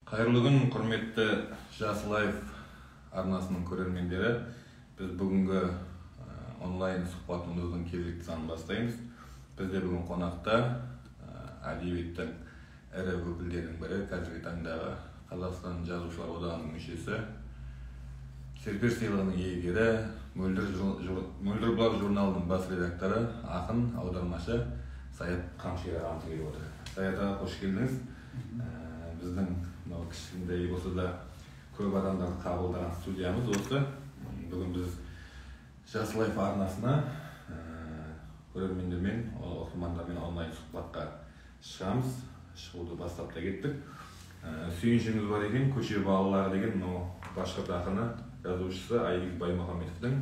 Қайырлы күн, құрметті Жас Лайф арнасының көрермендері. Біз бүгінгі онлайн сұхбатымыздың кезекті санын бастаймыз. Бізде бүгін қонақта әдебиеттің ірі өкілдерінің бірі, қазіргі таңдағы Қазақстан Жазушылар одағының мүшесі, Серпер сыйлығының иегері, Мөлдір бұлақ журналының бас редакторы, ақын, аудармашы Саят Қамшыгер ағамыз келіп отыр. Саят аға, қош келдіңіз. Біздің мынау кішкентай болса да көп адамдарды қабылдаған студиямыз осы. Бүгін біз Жас Лайф арнасына көрермендермен, оқырмандармен онлайн сұхбатқа шығамыз. Шығуды бастап та кеттік. Сүйіншіміз бар екен, «Көше балалары» деген мынау башқұрт ақыны, жазушысы Айгиз Баймұхаметовтің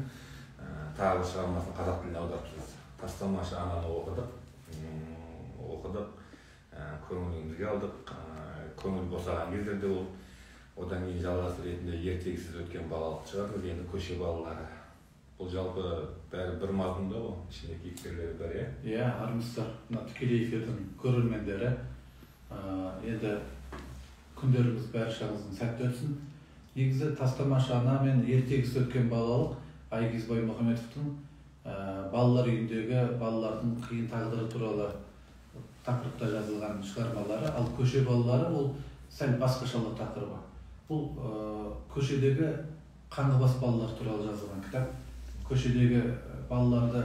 тағы бір шығармасын қазақ тіліне аударыпсыз. «Тастамашы ананы» оқыдық, оқыдық, көңілімізге алдық, көңіл босаған кездерде ол. Одан кейін жалғасы ретінде «Ертегісіз өткен балалық» шығардыңыз, енді «Көше балалары». Бұл жалпы бәрі бір мазмұнда ғой, ішінде кейіпкерлері бар, иә? Иә, армысыздар, мына тікелей эфирдің көрермендері. Енді күндеріңіз баршаңыздың сәтті өтсін. Негізі «Тастамашы ана» мен «Ертегісіз өткен балалық» Айгиз Баймұхаметовтың балалар үйіндегі балалардың қиын тағдыры туралы тақырыпта жазылған шығармалары. Ал «Көше балалары» ол сәл басқашалау тақырыбы. Бұл көшедегі қаңғыбас балалар туралы жазылған кітап. Көшедегі балаларды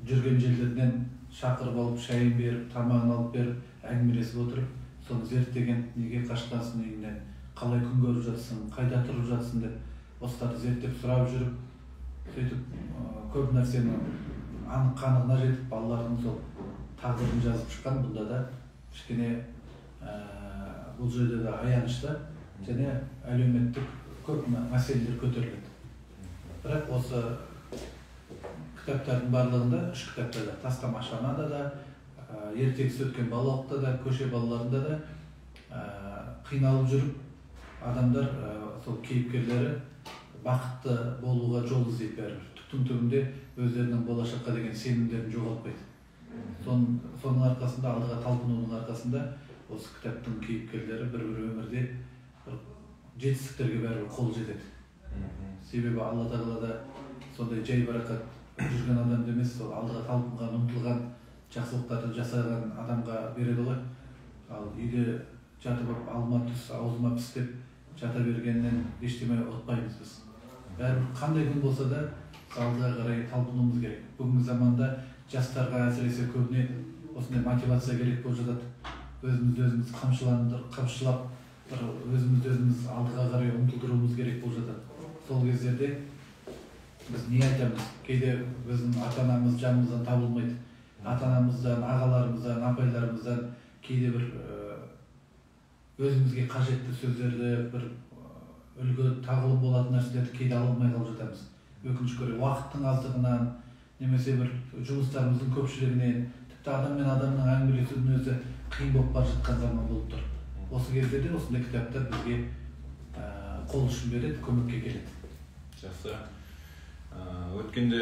жүрген жерлерінен шақырып алып, шайын беріп, тамағын алып беріп, әңгімелесіп отырып, соны зерттеген, неге қашқансың үйіңнен, қалай күн көріп жатсың, қайда тұрып жатсың деп осыларды зерттеп сұрап жүріп, сөйтіп көп нәрсені анық қанығына жетіп, балалардың сол тағдырын жазып шыққан. Бұнда да кішкене бұл жерде де аянышты және әлеуметтік көп мәселелер көтеріледі. Бірақ осы кітаптардың барлығында, үш кітапта да, «Тастамашы анада» да, «Ертегісіз өткен балалықта» да, «Көше балаларында» да қиналып жүріп адамдар, сол кейіпкерлері бақытты болуға жол іздейді. Бәрібір түптің түбінде өздерінің болашаққа деген сенімдерін жоғалтпайды. Соның арқасында, алдыға талпынудың арқасында осы кітаптың кейіпкерлері бір бір өмірде бір жетістіктерге бәрібір қол жетеді. Себебі Алла тағала да сондай жайбарақат жүрген адамды емес, сол алдыға талпынған, ұмтылған, жақсылықтарды жасаған адамға береді ғой. Ал үйде жатып алып, алма түс, аузыма піс деп жата бергеннен ештеме ұтпаймыз біз. Бәрібір қандай күн болса да алдыға қарай талпынуымыз керек. Бүгінгі заманда жастарға әсіресе көбіне осындай мотивация керек болып жатады. Өзімізді өзіміз қамшылап, бір өзімізді өзіміз алдыға қарай ұмтылдыруымыз керек болып жатады. Сол кездерде біз не айтамыз? Кейде біздің ата анамыз жанымыздан табылмайды. Ата анамыздан, ағаларымыздан, апайларымыздан кейде бір өзімізге қажетті сөздерді, бір үлгі тағылым болатын нәрселерді кейде ала алмай қалып жатамыз. Өкінішке орай, уақыттың аздығынан немесе бір жұмыстарымыздың көпшілігінен, тіпті адам мен адамның әңгімелесудің өзі қиын болып бара жатқан заман болып тұр. Осы кездерде осындай кітаптар бізге қол ұшын береді, көмекке келеді. Жақсы. Өткенде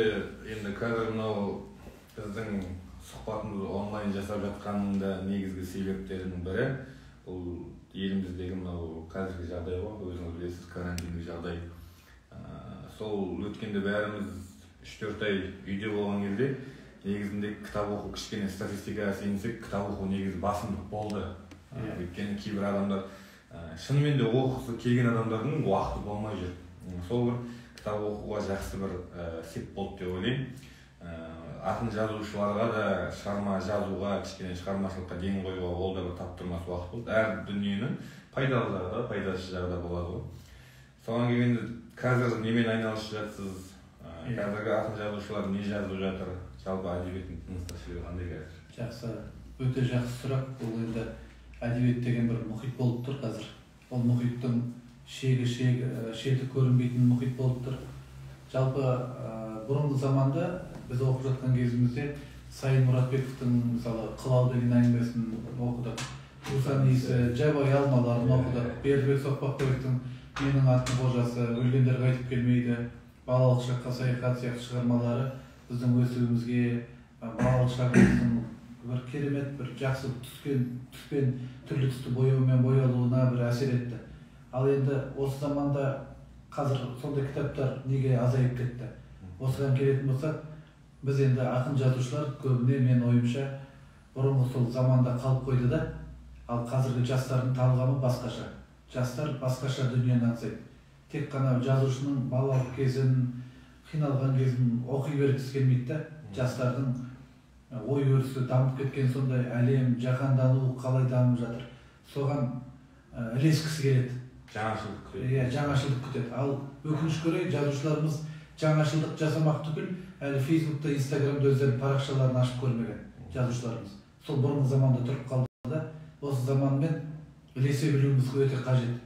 енді қазір мынау біздің сұхбатымызды онлайн жасап жатқанның да негізгі себептерінің бірі бұл еліміздегі мынау қазіргі жағдай ғой, өзіңіз білесіз, карантиндік жағдай. Сол өткенде бәріміз 3-4 ай үйде болған кезде негізінде кітап оқу, кішкене статистикаға сүйенсек, кітап оқу негізі басымдық болды. Өйткені кейбір адамдар, шынымен де оқығысы келген адамдардың уақыты болмай жүр. Сол бір кітап оқуға жақсы бір сеп болды деп ойлаймын. Ақын жазушыларға да шығарма жазуға, кішкене шығармашылыққа ден қоюға ол да бір таптырмас уақыт болды. Әр дүниенің пайдалы жағы да, пайдасыз жағы да болады ғой. Соған келгенде қазір немен айналысып жатсыз? Қазіргі ақын жазушылар не жазып жатыр? Жалпы әдебиеттің тыныс тіршілігі қандай қазір? Жақсы, өте жақсы сұрақ. Бұл енді әдебиет деген бір мұхит болып тұр қазір. Ол мұхиттың шегі, шеті көрінбейтін мұхит болып тұр. Жалпы бұрынғы заманда біз оқып жатқан кезімізде Сайын Мұратбековтің, мысалы, «Қылау» деген әңгімесін оқыдық, «Жусан иісі», «Жабайы алмаларын» оқыдық, Бердібек Соқпақбаевтың «Менің аттым қожасы», «Өлгендер қайтып келмейді», «Балалық шаққа саяхат» сияқты шығармалары біздің өсуімізге, балалық шағымыздың бір керемет, бір жақсы түскен түспен, түрлі түсті бояумен боялуына бір әсер етті. Ал енді осы заманда қазір сондай кітаптар неге азайып кетті? Осыған келетін болсақ, біз енді ақын жазушылар көбіне, мен ойымша, бұрынғы сол заманда қалып қойды да, ал қазіргі жастардың талғамы басқаша. Жастар басқаша дүниені аңсайды. Тек қана жазушының балалық кезін, қиналған кезін оқи бергісі келмейді да. Жастардың ой өрісі дамып кеткен, сондай әлем, жаһандану қалай дамып жатыр, соған ілескісі келеді. Жаңашылдық күтеді. Иә, жаңашылдық күтеді. Ал өкінішке орай, жазушыларымыз жаңашылдық жасамақ түгіл, әлі Фейсбукта, Инстаграмда өздерінің парақшаларын ашып көрмеген жазушыларымыз. Сол бұрынғы заманда тұрып қалды да, осы заманмен ілесе білуіміз өте қажет.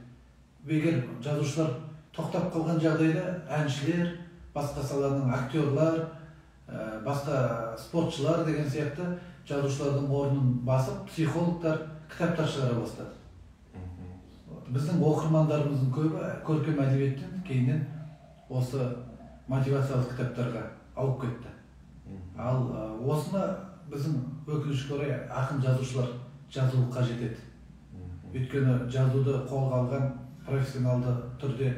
Егер жазушылар тоқтап қалған жағдайда, әншілер, басқа саланың актерлар, басқа спортшылар деген сияқты жазушылардың орнын басып, психологтар кітаптар шығара бастады. Біздің оқырмандарымыздың көбі көркем әдебиеттен кейіннен осы мотивациялық кітаптарға ауып кетті. Ал осыны біздің, өкінішке орай, ақын жазушылар жазуы қажет еді. Өйткені жазуды қолға алған профессионалды түрде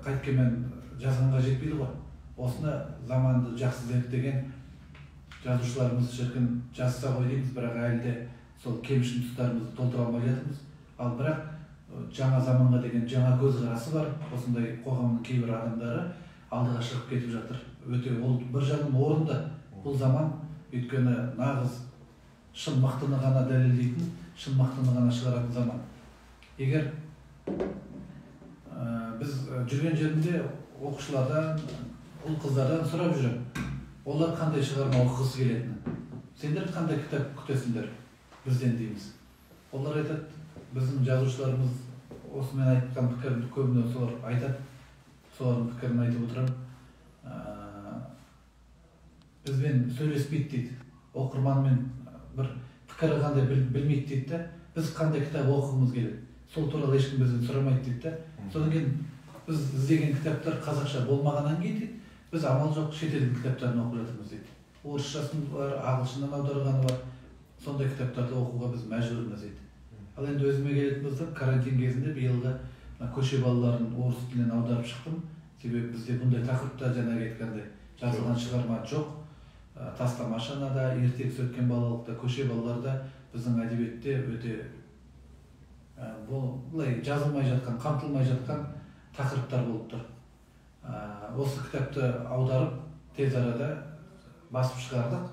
қайткенмен жазғанға жетпейді ғой. Осыны заманды жақсы зерттеген жазушыларымыз, шіркін, жазса ғой дейміз, бірақ әлі де сол кемшін тұстарымызды толтыра алмай жатырмыз. Ал бірақ жаңа заманға деген жаңа көзқарасы бар осындай қоғамның кейбір адамдары алдыға шығып кетіп жатыр. Өте ол бір жағынан орынды бұл заман, өйткені нағыз шын мықтыны ғана дәлелдейтін, шын мықтыны ғана шығаратын заман. Егер біз жүрген жерінде оқушылардан, ұл қыздардан сұрап жүремін, олар қандай шығарма оқығысы келетінін. Сендер қандай кітап күтесіңдер бізден дейміз. Олар айтады, біздің жазушыларымыз, осы мен айтқан пікірімді көбіне солар айтады, солардың пікірін айтып отырамын. Бізбен сөйлеспейді дейді, оқырманмен бір пікірі қандай білмейді дейді да, біз қандай кітап оқығымыз келеді, сол туралы ешкім бізден сұрамайды дейді да. Содан кейін біз іздеген кітаптар қазақша болмағаннан кейін дейді, біз амал жоқ шетелдің кітаптарын оқып жатырмыз дейді. Орысшасын бар, ағылшыннан аударғаны бар, сондай кітаптарды оқуға біз мәжбүрміз дейді. Ал енді өзіме келетін болсақ, карантин кезінде биылғы көше балаларын орыс тілінен аударып шықтым. Себебі бізде бұндай тақырыпта, жаңағы айтқандай, жазылған шығарма жоқ. Тастамашы анада, ертегісі өткен балалықта, көше балаларда біздің әдебиетте өте былай жазылмай жатқан, қамтылмай жатқан тақырыптар болып тұр. Осы кітапты аударып, тез арада басып шығардық.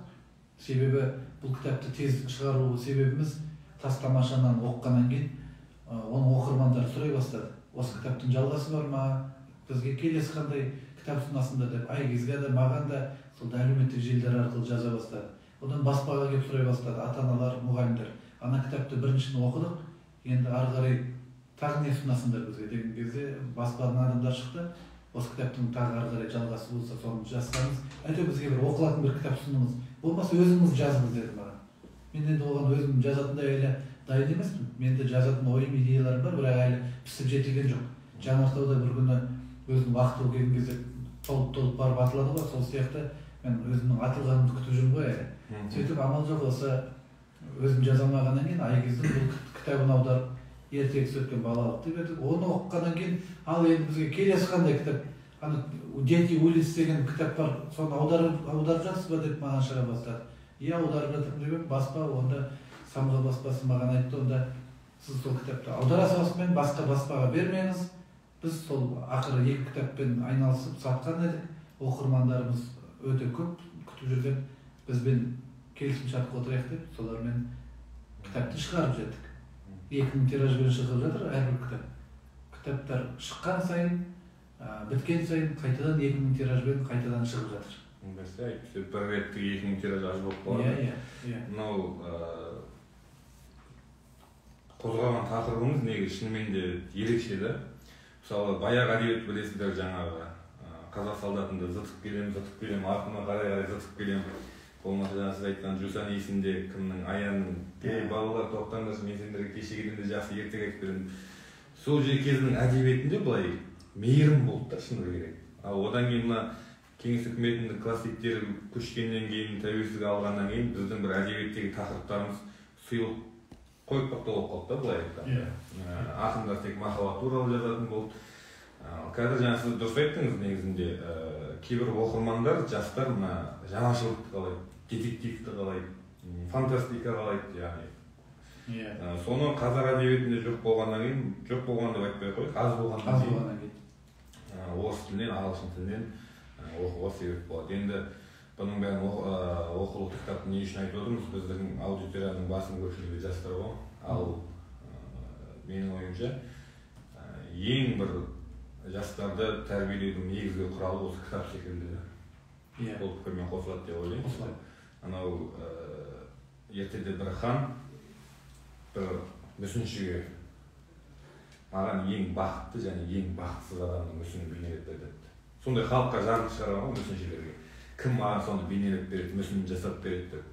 Себебі бұл кітапты тез шығару себебіміз, тастамашы ананы оқығаннан кейін оның оқырмандары сұрай бастады. Осы кітаптың жалғасы бар ма? Бізге келесі қандай кітап ұсынасыңдар деп Айгизге де, маған да сол әлеуметтік желілер арқылы жаза бастады. Одан баспаға келіп сұрай бастады ата-аналар, мұғалімдер. Ана кітапты біріншіні оқыдық, енді ары қарай тағы не ұсынасыңдар бізге деген кезде баспадан адамдар шықты. Осы кітаптың тағы ары қарай жалғасы болса, соны жазсаңыз, әйтеуір бізге бір оқылатын бір кітап ұсыныңыз, болмаса өзіңіз жазыңыз деді маған. Мен енді оған өзім жазатындай әлі дайын емеспін. Менде жазатын ойым, идеяларым бар, бірақ әлі пісіп жетілген жоқ. Жанартауда бір күні өзінің уақыты келген кезде толып-толып барып атылады ғой, сол сияқты мен өзімнің атылғанымды күтіп жүрмін ғой әлі. Сөйтіп амал жоқ, осы өзім жаза алмағаннан кейін Айгиздың бұл кітабын аударып, ертегісі өткен балалық деп едік. Оны оқығаннан кейін, ал енді бізге келесі қандай кітап, ана «Дети улиц» деген кітап бар, соны аударып жатсыз ба деп маған шыға бастады. Иә, аударып жатырмын деп едім, баспа, онда Самға баспасы маған айтты, онда сіз сол кітапты аудара салысымен басқа баспаға бермеңіз. Біз сол ақыры екі кітаппен айналысып сатқан едік. Оқырмандарымыз өте көп күтіп жүрген, бізбен келісімшартқа отырайық деп солармен кітапты шығарып жеттік. 2000 тиражбен шығып жатыр әрбір кітап. Кітаптар шыққан сайын, біткен сайын қайтадан 2000 тиражбен қайтадан шығып жатыр. Бәсе, әйтпесе бір реттік 2000 тираж аз болып қалады. Иә, иә. Мынау қозғаған тақырыбымыз негізі шынымен де ерекше да. Мысалы, баяғы әдебиет білесіздер, жаңағы қазақ солдатында зытып келем, зытып келем, артыма қарай-қарай зытып келем. Болмаса жаңа сіз айтқан жусан иісінде кімнің, Аянның, ей балалар тоқтаңдаршы, мен сендерге кешегіден де жақсы ертегі айтып беремін. Сол кездің әдебиетінде былай мейірім болды да, шыны керек. Ал одан кейін мына Кеңес үкіметінің классиктері көшкеннен кейін, тәуелсіздік алғаннан кейін біздің бір әдебиеттегі тақырыптарымыз сұйылып қойып болып қалды да, былай айтқанда. Ақындар тек махаббат туралы жазатын болды. Қазір жаңа сіз дұрыс айттыңыз, негізінде кейбір оқырмандар, жастар мына жаңашылдықты қалайды, детективті қалайды, фантастика қалайды, яғни. Соны қазақ әдебиетінде жоқ болғаннан кейін, жоқ болған деп айтпай ақ қояйық, аз болғаннан кейін орыс тілінен, ағылшын тілінен оқуға себеп болады. Енді бұның бәрін оқулық кітапты не үшін айтып отырмыз? Біздің аудиторияның басым көпшілігі жастар ғой. Ал менің ойымша, ең бір жастарды тәрбиелеудің негізгі құралы осы кітап секілді. Бұл пікірмен қосылады деп ойлаймын. Анау ертеде бір хан бір мүсіншіге маған ең бақытты және ең бақытсыз адамның мүсінін бейнелеп бер депті. Сондай халыққа жарлық шығарған ғой мүсіншілерге. Кім маған соны бейнелеп береді, мүсінін жасап береді деп.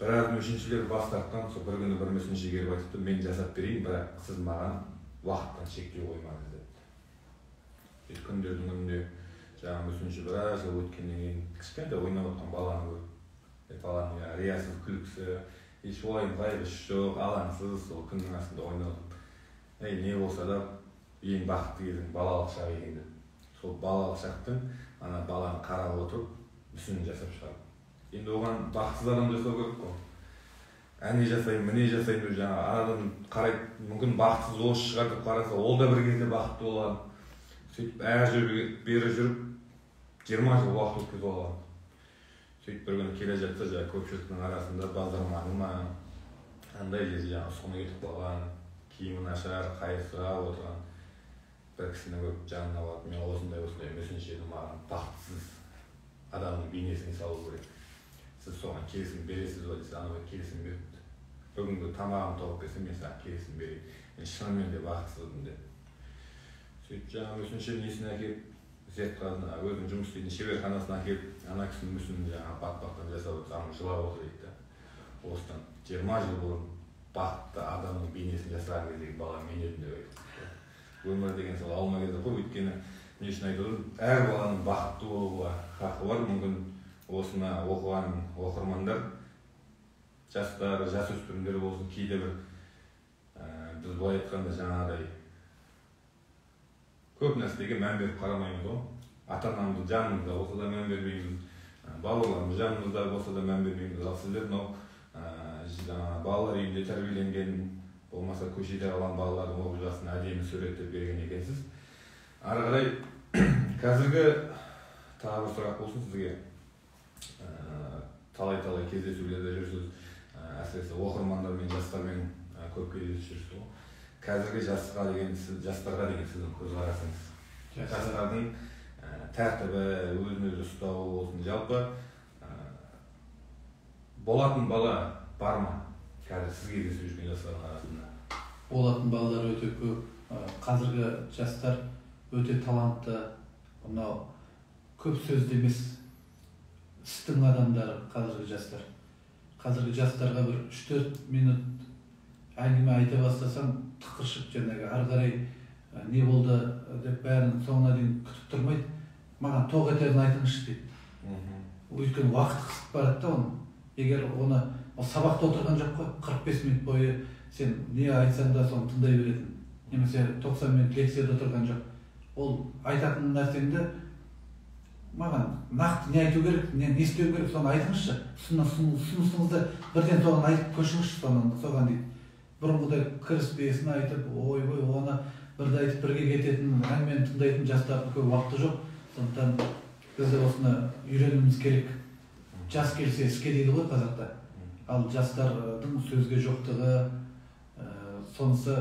Біраз мүсіншілер бас тартқан, сол бір күні бір мүсінші келіп айтыпты, мен жасап берейін, бірақ сіз маған уақыттан шектеу қоймаңыз депті. Күндердің күнінде жаңағы мүсінші біраз жыл өткеннен кейін кішкентай ойнап отқан баланы көріп, баланың риясыз күлкісі, еш уайым қайғысы жоқ, алаңсыз, сол күннің астында ойнап, ей, не болса да ең бақытты кезің балалық шақ екен деп. Сол балалық шақтың ана баланы қарап отырып мүсінін жасап шығарды. Енді оған бақытсыз адам жасау керек қой. Әне жасаймын, міне жасаймын деп жаңағы анадан қарайды, мүмкін бақытсыз осы шығар деп қараса, ол да бір кезде бақытты болған. Сөйтіп әр жерге бері жүріп 20 жыл уақыт өткізіп алған. Сөйтіп бір күні келе жатса, жаңағы көпшіліктің арасында базар маңы ма, андай жерде жаңағы ұсқыны кетіп қалған, киімі нашар, қайырсырап отырған бір кісіні көріп жанына барып, мен осындай осындай мүсінші едім, маған бақытсыз адамның бейнесін салу керек. Сіз соған келісім бересіз ба десе, анау келісім беріпті. Бүгінгі тамағымды тауып берсем, мен саған келісім берейін. Мен шынымен де бақытсызбын деп. Сөйтіп жаңағы мүсінші несін әкеліп, зертхана, өзінің жұмыс істейтін шеберханасына әкеліп, ана кісінің мүсінін жаңағы батпақтан жасап отырса, анау жылап отыр дейді да. Осыдан 20 жыл бұрын бақытты адамның бейнесін жасаған кездегі бала мен едім деп айтты. Өмір деген сол алма кезек қой, өйткені не үшін айтып отырмын, әр баланың бақытты болуға хақы бар. Мүмкін осыны оқыған оқырмандар, жастар, жасөспірімдер болсын, кейде бір біз былай айтқанда жаңағыдай көп нәрсеге мән беріп қарамаймыз ғой. Ата-анамыз жанымызда болса да мән бермейміз, бауырларымыз жанымызда болса да мән бермейміз. Ал сіздер мынау жаңағы балалар үйінде тәрбиеленген, болмаса көшеде қалған балалардың оқиғасын әдемі суреттеп берген екенсіз. Ары қарай қазіргі тағы бір сұрақ болсын сізге. Талай-талай кездесулерде жүрсіз, әсіресе оқырмандармен, жастармен көп кездесіп жүрсіз ғой. Қазіргі жасқа деген, жастарға деген сіздің көзқарасыңыз? Жастардың тәртібі, өзін өзі ұстауы болсын, жалпы болатын бала бар ма қазір сіз кездесіп жүрген жастардың арасында? Болатын балалар өте көп. Қазіргі жастар өте талантты, мынау көп сөзді емес, істің адамдары қазіргі жастар. Қазіргі жастарға бір 3-4 минут әңгіме айта бастасаң, тықыршып жаңағы ары қарай не болды деп бәрін соңына дейін күтіп тұрмайды. Маған тоқ етерін айтыңызшы дейді. Өйткені уақыт қысып барады да оның. Егер оны ол сабақта отырған жоқ қой, 45 минут бойы сен не айтсаң да соны тыңдай беретін. Немесе 90 минут лекцияда отырған жоқ. Ол айтатын нәрсеңді маған нақты не айту керек, не істеу керек, соны айтыңызшы. Ұсынысыңызды бірден соған айтып көшіңізші, соған дейді. Бұрынғыдай кіріспесін айтып, ойбой, оны бірді айтып бірге кететін, әңгімені тыңдайтын жастардың көп уақыты жоқ. Сондықтан біз де осыны үйренуіміз керек. Жас келсе іске дейді ғой қазақта. Ал жастардың сөзге жоқтығы, сонысы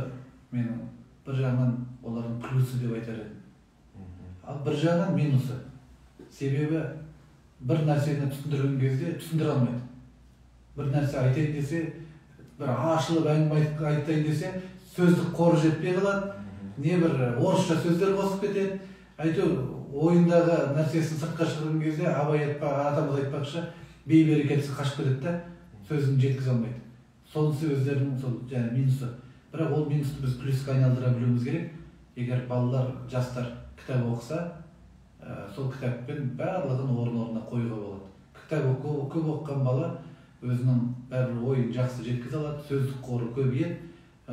менің бір жағынан олардың плюсы деп айтар едім. Ал бір жағынан минусы. Себебі бір нәрсені түсіндірген кезде түсіндіре алмайды. Бір нәрсе айтайын десе, бір ашылып әңгіме айтайын десе, сөздік қоры жетпей қалады, не бір орысша сөздер қосып кетеді. Әйтеуір ойындағы нәрсесін сыртқа шығарған кезде Абай атамыз айтпақшы, бейберекетсіз қашып кетеді да, сөзін жеткізе алмайды. Сонысы өздерінің сол жаңа минусы. Бірақ ол минусты біз плюсқа айналдыра білуіміз керек. Егер балалар, жастар кітап оқыса, Сол кітаппен барлығын орын-орнына қоюға болады. Кітап көп оқыған бала өзінің бәрібір ойын жақсы жеткізе алады, сөздік қоры көбейеді,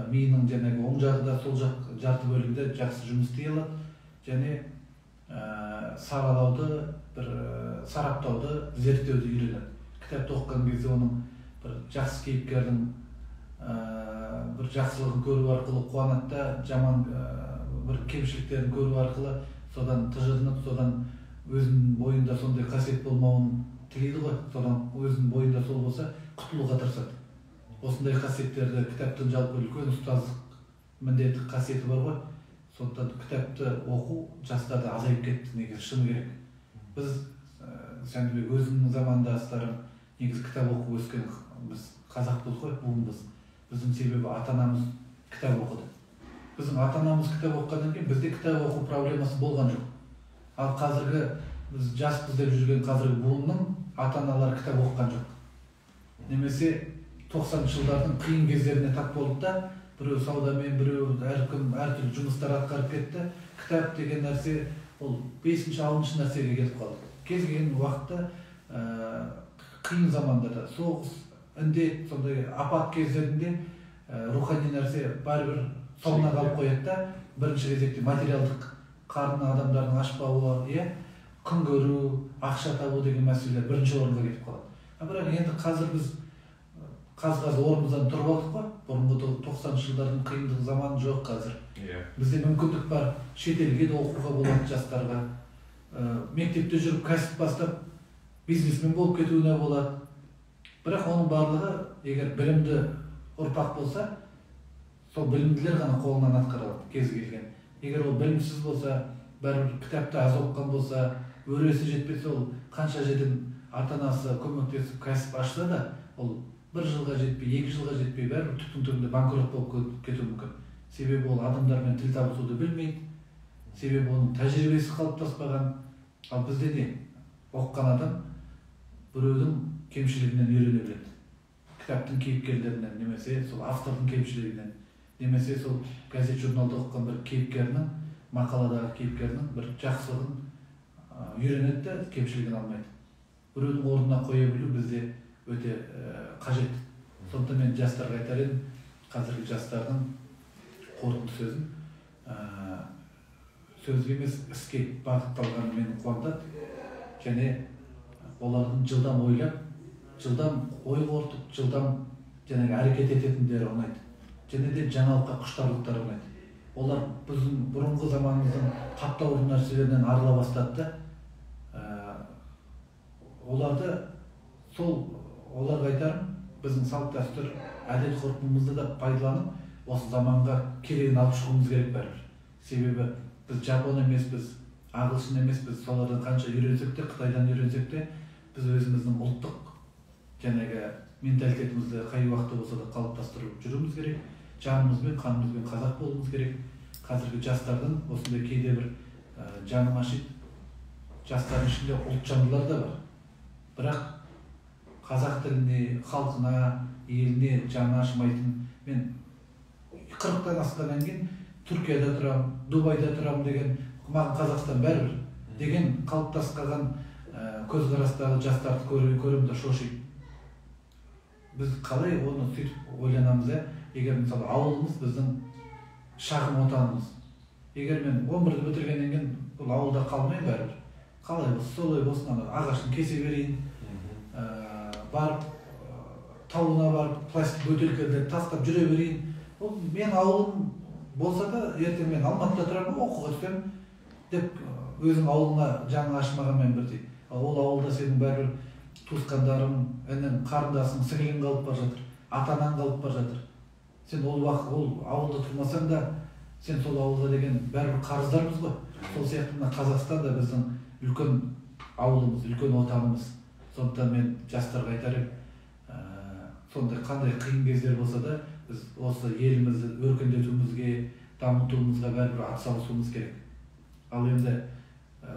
миының жаңағы оң жағы да сол жақ жарты бөлігі де жақсы жұмыс істей алады және саралауды, бір сараптауды, зерттеуді үйренеді. Кітапты оқыған кезде оның бір жақсы кейіпкердің бір жақсылығын көру арқылы қуанады да, жаман бір кемшіліктерін көру арқылы содан тыжырынып, содан өзінің бойында сондай қасиет болмауын тілейді ғой, содан өзінің бойында сол болса құтылуға тырысады. Осындай қасиеттерді кітаптың жалпы үлкен ұстаздық міндеті, қасиеті бар ғой. Сондықтан кітапты оқу жастарда азайып кетті негізі, шыны керек. Біз Жәнібек, өзімнің замандастарым негізі кітап оқып өскен біз қазақпыз ғой, буынбыз. Біздің себебі ата-анамыз кітап оқыды. Біздің ата-анамыз кітап оқығаннан кейін бізде кітап оқу проблемасы болған жоқ. Ал қазіргі біз жаспыз деп жүрген қазіргі буынның ата-аналары кітап оқыған жоқ. Немесе 90-шы жылдардың қиын кездеріне тап болды да, біреу саудамен, біреу әркім әртүрлі жұмыстар атқарып кетті. Кітап деген нәрсе ол 5-ші, 6-шы нәрсеге кетіп қалды. Кез келген уақытта қиын заманда да, соғыс, індет, сондай апат кездерінде рухани нәрсе бәрібір соңына қалып қояды да, бірінші кезекте материалдық қарны адамдардың ашпауы, күн көру, ақша табу деген мәселелер бірінші орынға кетіп қалады. Бірақ енді қазір біз қаз-қаз орнымыздан тұрып алдық қой. Бұрынғы 90-шы жылдардың қиындық заманы жоқ қазір. Бізде мүмкіндік бар, шетелге де оқуға болады жастарға. Мектепте жүріп кәсіп бастап бизнесмен болып кетуіне болады. Бірақ оның барлығы егер білімді ұрпақ болса, сол білімділер ғана қолынан атқара алады кез келген. Егер ол білімсіз болса, бәрібір кітапты аз оқыған болса, өресі жетпесе, ол қанша жерден ата-анасы көмектесіп кәсіп ашса да, ол бір жылға жетпей, 2 жылға жетпей бәрібір түптің түбінде банкрот болып кетуі мүмкін. Себебі ол адамдармен тіл табысуды білмейді, себебі оның тәжірибесі қалыптаспаған. Ал бізде не? Оқыған адам біреудің кемшілігінен үйрене біледі. Кітаптың кейіпкерлерінен, немесе сол автордың кемшілігінен, немесе сол газет журналда оқыған бір кейіпкерінің, мақаладағы кейіпкерінің бір жақсылығын үйренеді де, кемшілігін алмайды. Біреудің орнына қоя білу бізде өте қажет. Сондықтан мен жастарға айтар едім, қазіргі жастардың қорытынды сөзін сөзге емес іске бағытталғаны мені қуантады. Және олардың жылдам ойлап, жылдам ой қорытып, жылдам жаңағы әрекет ететіндері ұнайды. Және де жаңалыққа құштарлықтары ұнайды. Олар біздің бұрынғы заманымыздың таптаурын нәрселерінен арыла бастады да, оларды сол оларға айтарым, біздің салт дәстүр, әдет ғұрпымызды да пайдаланып, осы заманға керегін алып шығуымыз керек бәрібір. Себебі біз жапон емеспіз, ағылшын емеспіз, солардан қанша үйренсек те, Қытайдан үйренсек те, біз өзіміздің ұлттық жаңағы менталитетімізді қай уақытта болса да қалыптастырып жүруіміз керек. Жанымызбен, қанымызбен қазақ болуымыз керек. Қазіргі жастардың осындай кейде бір жаным ашиды, жастардың ішінде ұлтжандылар да бар. Бірақ қазақ тіліне, халқына, еліне жаны ашымайтын, мен 40-тан асқаннан кейін Түркияда тұрамын, Дубайда тұрамын деген, маған Қазақстан бәрібір деген қалыптасқан көзқарастағы жастарды көремін де шошимын. Біз қалай оны сөйтіп ойланамыз, егер мысалы ауылымыз біздің шағын отанымыз. Егер мен 11-ді бітіргеннен кейін бұл ауылда қалмаймын бәрібір. Қалай болса солай болсын, ана ағашын кесе берейін, барып тауына барып пластик бөтелкелерді тастап жүре берейін. Ол мен ауылым болса да ертең мен Алматыда тұрамын, оқуға түсемін деп өзің ауылыңа жаның ашымағанмен бірдей. Ал ол ауылда сенің бәрібір туысқандарың, інің, қарындасың, сіңлің қалып бара жатыр, ата-анаң қалып бара жатыр. Сен ол уақыт ол ауылда тұрмасаң да, сен сол ауылға деген бәрібір қарыздармыз ғой. Сол сияқты мына Қазақстан да біздің үлкен ауылымыз, үлкен отанымыз. Сондықтан мен жастарға айтар едім, сондай қандай қиын кездер болса да, біз осы елімізді өркендетуімізге, дамытуымызға бәрібір атсалысуымыз керек. Ал енді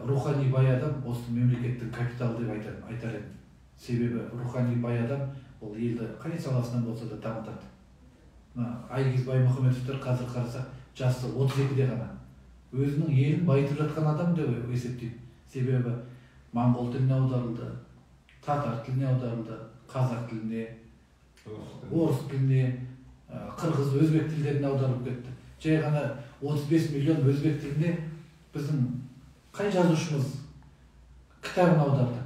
рухани бай адам осы мемлекеттің капиталы деп айтар едім. Себебі рухани бай адам ол елді қай саласынан болса да дамытады. Мына Айгиз Баймұхаметовтер қазір қарасақ жасы 32-де ғана. Өзінің елін байытып жатқан адам деп есептеймін. Себебі моңғол тіліне аударылды, татар тіліне аударылды, қазақ тіліне, орыс тіліне, қырғыз, өзбек тілдеріне аударылып кетті. Жай ғана 35 миллион өзбек тіліне біздің қай жазушымыз кітабын аударды?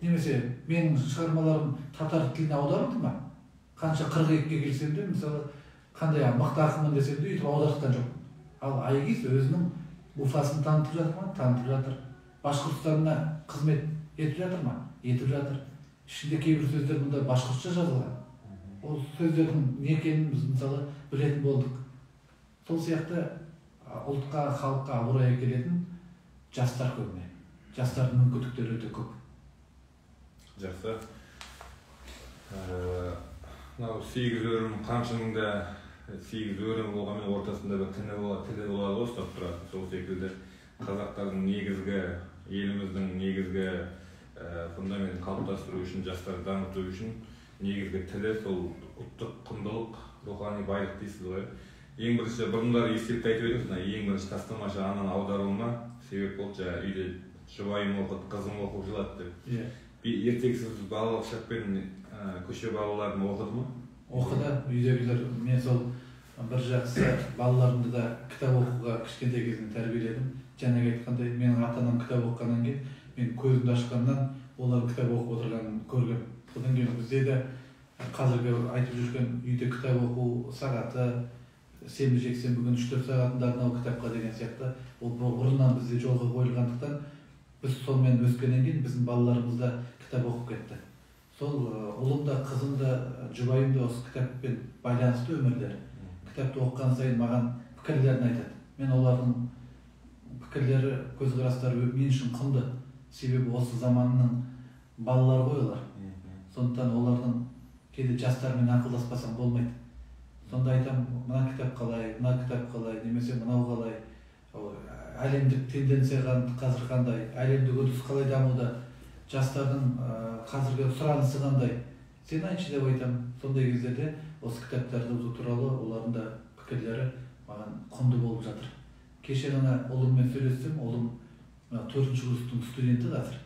Немесе менің шығармаларым татар тіліне аударылды ма? Қанша 42-ге келсем де, мысалы, қандай мықты ақынмын десем де, өйтіп аудартқан жоқ. Ал Айгиз өзінің Уфасын танытып жатыр ма? Танытып жатыр. Башқұртстанына қызмет етіп жатыр ма? Етіп жатыр. Ішінде кейбір сөздер мұнда башқұртша жазылған. Ол сөздердің не екенін біз, мысалы, білетін болдық. Сол сияқты ұлтқа, халыққа абырой әкелетін жастар көбіне. Жастардың мүмкіндіктері өте көп. Жақсы. Мынау 8 өрім қамшының да 8 өрім болғанмен ортасында бір тіні болады, тілі болады ғой, ұстап тұратын. Сол секілді қазақтардың негізгі, еліміздің негізгі фундаментін қалыптастыру үшін, жастарды дамыту үшін негізгі тілі сол ұлттық құндылық, рухани байлық дейсіз ғой. Ең бірінші бұрындары естелікті айтып едіңіз, мына ең бірінші тастамашы ананы аударуыма себеп болды, жаңа үйде жұбайым оқыды, қызым оқып жылады деп. Иә. Ертегісіз балалық шақпен көше балаларын оқыды ма? Оқыды, үйдегілер. Мен сол бір жақсы балаларымды да кітап оқуға кішкентай кезінен тәрбиеледім. Жаңағы айтқандай, менің ата-анам кітап оқығаннан кейін, мен көзімді ашқаннан олар кітап оқып отырғанын көргем. Содан кейін бізде де қазіргі айтып жүрген үйде кітап оқу сағаты, сенбі жексенбі күні 3-4 сағатында арнау кітапқа деген сияқты, ол бұрыннан бізде жолға қойылғандықтан біз сонымен өскеннен кейін біздің балаларымыз да кітап оқып кетті. Сол ұлым да, қызым да, жұбайым да осы кітаппен байланысты өмірлері. Кітапты оқыған сайын маған пікірлерін айтады. Мен олардың пікірлері, көзқарастары мен үшін құнды. Себебі осы заманның балалары ғой олар. Сондықтан олардың кейде жастармен ақылдаспасаң болмайды. Сонда айтамын, мына кітап қалай, мына кітап қалай, немесе мынау қалай, әлемдік тенденция қазір қандай, әлемдік үрдіс қалай дамуда, жастардың қазіргі сұранысы қандай, сен айтшы деп айтамын. Сондай кездерде осы кітаптарды туралы олардың да пікірлері маған құнды болып жатыр. Кеше ғана ұлыммен сөйлестім, ұлым 4-ші курстың студенті қазір.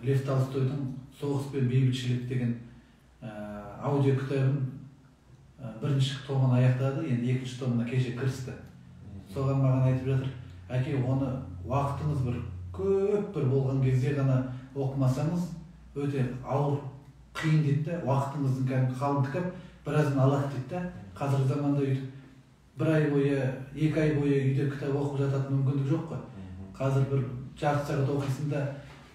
Лев Толстойдың «Соғыс пен бейбітшілік» деген аудио кітабын бірінші томын аяқтады, енді екінші томына кеше кірісті. Соған маған айтып жатыр, әке, оны уақытыңыз бір көп бір болған кезде ғана оқымасаңыз өте ауыр, қиын дейді де, уақытыңыздың кәдімгі қалың кітап біразын алады дейді де. Қазіргі заманда өйтіп бір ай бойы, 2 ай бойы үйде кітап оқып жататын мүмкіндік жоқ қой. Қазір бір жарты сағат оқисың да,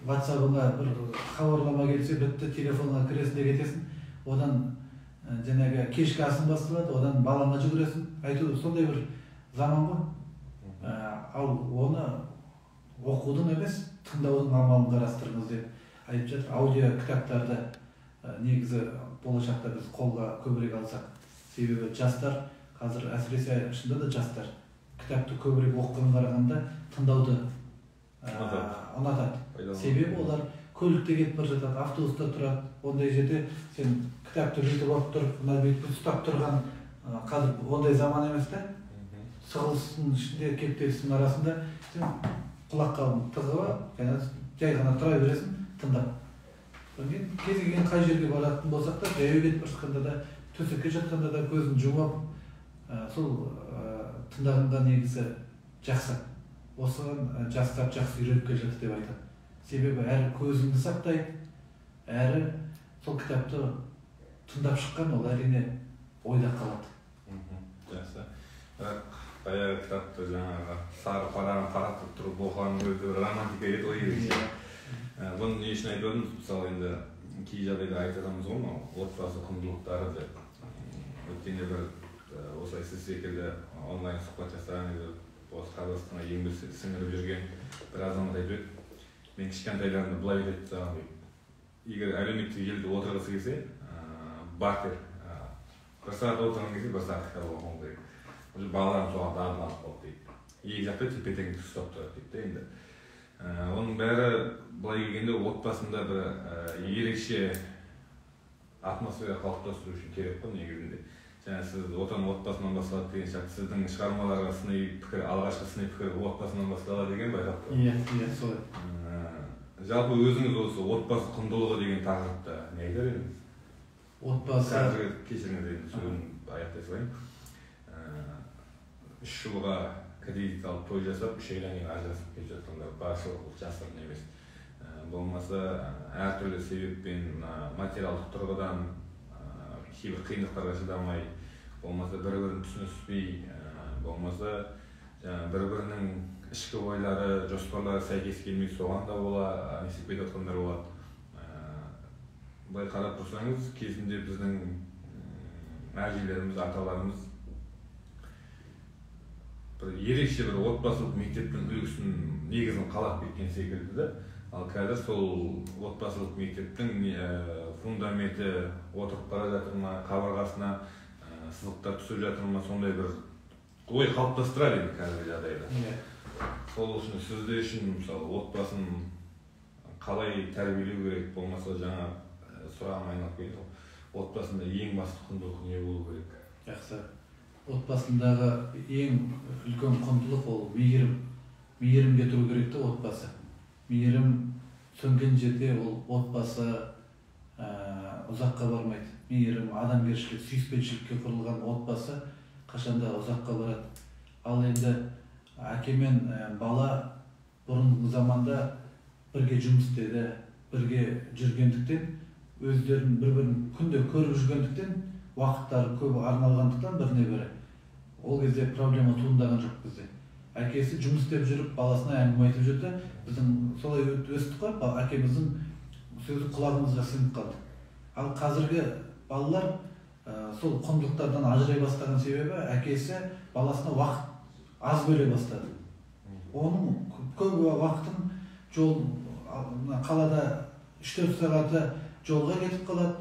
WhatsApp-ыңа бір хабарлама келсе бітті, телефонға кіресің де кетесің. Одан жаңағы кешкі асың басталады, одан балаңа жүгіресің. Әйтеуір сондай бір заман ғой. Ал оны оқудың емес, тыңдаудың амалын қарастырыңыз деп айтып жатыр. Аудио кітаптарды негізі болашақта біз қолға көбірек алсақ. Себебі жастар қазір, әсіресе шынында да жастар кітапты көбірек оқыған қарағанда тыңдауды ұнатады. Себебі олар көлікте кетіп бара жатады, автобуста тұрады. Ондай жерде сен кітапты бүйтіп алып тұрып, мына бүйтіп ұстап тұрған қазір ондай заман емес та. Сығылыстың ішінде, кептелістің арасында сен құлаққа тығып алып, жай ғана тұра бересің, тыңдап. Содан кейін кез келген қай жерге баратын болсақ та, жаяу кетіп бара жатқанда да, төсекке жатқанда да көзін жұмып, сол тыңдағанға негізі жақсы. Осыған жастар жақсы үйреніп келе жатыр деп айтады. Себебі әрі көзіңді сақтайды, әрі сол кітапты тыңдап шыққан ол әрине ойда қалады. Жақсы. Бірақ баяғы кітапты жаңағы сары парағын таратып тұрып оқығанның өзі бір романтика еді ғой ерекше. Бұны не үшін айтып отырмыз? Мысалы, енді кей жағдайда айтып жатамыз ғой, мынау отбасы құндылықтары деп. Өткенде бір осылай сіз секілді онлайн сұхбат жасаған кезде осы Қазақстанға еңбек сіңіріп жүрген бір азамат айтып еді, мен кішкентайларымды былай үйретіп тастағанмын дейді. Егер әлеуметтік желіде отырғысы келсе, бартер, бір сағат отырған кезде бір сағат кітап оқуым керек. Уже балаларым соған дағдыланып қалды дейді. Екі жақта тепе-теңдік ұстап тұрады дейді де енді. Оның бәрі былай келгенде отбасында бір ерекше атмосфера қалыптастыру үшін керек қой негізінде. Жаңа сіз отан отбасынан басталады деген сияқты, сіздің шығармаларға сыни пікір, алғашқы сыни пікір отбасынан басталады деген байқап тұрмын. Иә, иә, солай. Жалпы өзіңіз осы отбасы құндылығы деген тақырыпта не айтар едіңіз? Отбасы... Қазіргі, кешіріңіз, енді сөзін аяқтай салайын. 3 жылға кредит алып той жасап, 3 айдан кейін ажырасып кетіп жатқандар баршылық, бұл жасырын емес. Болмаса әртүрлі себеппен, материалдық тұрғыдан кейбір қиындықтарға шыдамай, болмаса бір-бірін түсініспей, болмаса бір-бірінің ішкі ойлары, жоспарлары сәйкес келмей, соған да бола не істеп кетіп жатқандар болады. Былай қарап тұрсаңыз, кезінде біздің әжелеріміз, аталарымыз бір ерекше бір отбасылық мектептің үлгісін, негізін қалап кеткен секілді да. Ал қазір сол отбасылық мектептің фундаменті отырып бара жатыр ма, қабырғасына сызықтар түсіп жатыр ма, сондай бір ой қалыптастырады енді қазіргі жағдайда. Сол үшін сізде үшін мысалы отбасын қалай тәрбиелеу керек, болмаса жаңа сұрағым айналып келді, отбасында ең басты құндылық не болу керек? Жақсы. Отбасындағы ең үлкен құндылық ол мейірім. Мейірімге тұру керек те отбасы. Мейірім сөнген жерде ол отбасы ұзаққа бармайды. Мейірім, адамгершілік, сүйіспеншілікке құрылған отбасы қашанда ұзаққа барады. Ал енді әке мен бала бұрынғы заманда бірге жұмыс істеді, бірге жүргендіктен, өздерін бір-бірін күнде көріп жүргендіктен, уақыттары көп арналғандықтан біріне бірі. Ол кезде проблема туындаған жоқ бізде. Әкесі жұмыс істеп жүріп, баласына әңгіме айтып жүрді. Біздің солай өстік қой, әкеміздің сөзі құлағымызға сіңіп қалды. Ал қазіргі балалар сол құндылықтардан ажырай бастаған себебі әкесі баласына уақыт аз бөле бастады. Оның көп уақытын жол, қалада 3-4 сағаты жолға кетіп қалады,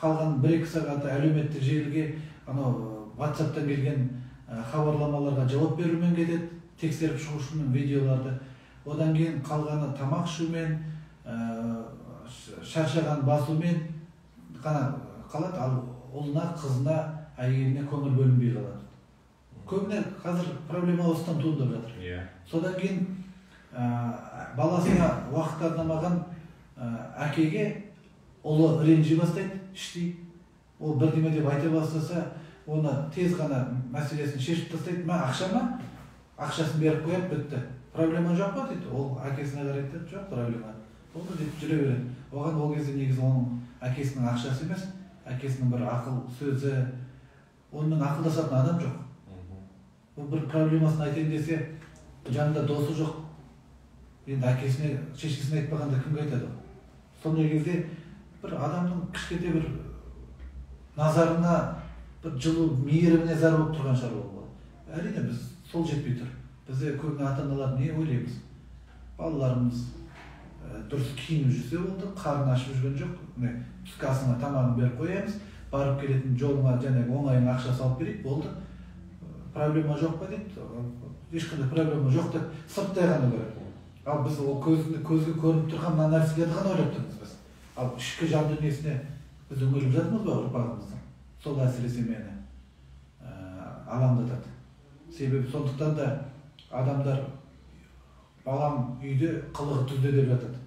қалған 1-2 сағаты әлеуметтік желіге, анау WhatsApp'тан келген хабарламаларға жауап берумен кетеді, тексеріп шығу үшін видеоларды. Одан кейін қалғаны тамақ ішумен, шаршаған басумен ғана қалады, ал ұлына, қызына, әйеліне көңіл бөлінбей қалады. Көбіне қазір проблема осыдан туындап жатыр. Содан кейін баласына уақыт арнамаған әкеге ұлы ренжи бастайды іштей. Ол бірдеме деп айта бастаса, оны тез ғана мәселесін шешіп тастайды. Мә, ақша ма? Ақшасын беріп қояды, бітті. Проблема жоқ па дейді. Ол әкесіне қарайды, жоқ проблема. Болды деп жүре береді. Оған ол кезде негізі оның әкесінің ақшасы емес, әкесінің бір ақыл сөзі, онымен ақылдасатын адам жоқ. Ол бір проблемасын айтайын десе, жанында досы жоқ. Енді әкесіне, шешесіне айтпағанда кімге айтады? Сондай кезде бір адамның кішкентай бір назарына, бір жылу, мейіріміне зар болып тұрған шығар ол. Әрине біз сол жетпей тұр. Бізде көбіне ата-аналар не ойлаймыз? Балаларымыз дұрыс киініп жүрсе болды, қарны ашып жүрген жоқ. Міне, түскі асына тамағын беріп қоямыз, барып келетін жолыңа және оңайына ақша салып берейік, болды. Проблема жоқ па дейді, ешқандай проблема жоқ деп сырттай ғана көреді. Ал біз ол көзге көрініп тұрған мына нәрселерді ғана ойлап тұрмыз біз. Ал ішкі жан дүниесіне біз үңіліп жатырмыз ба ұрпағымыздың? Сол әсіресе мені алаңдатады. Себебі сондықтан да адамдар балам үйде қылығы түзде деп жатады.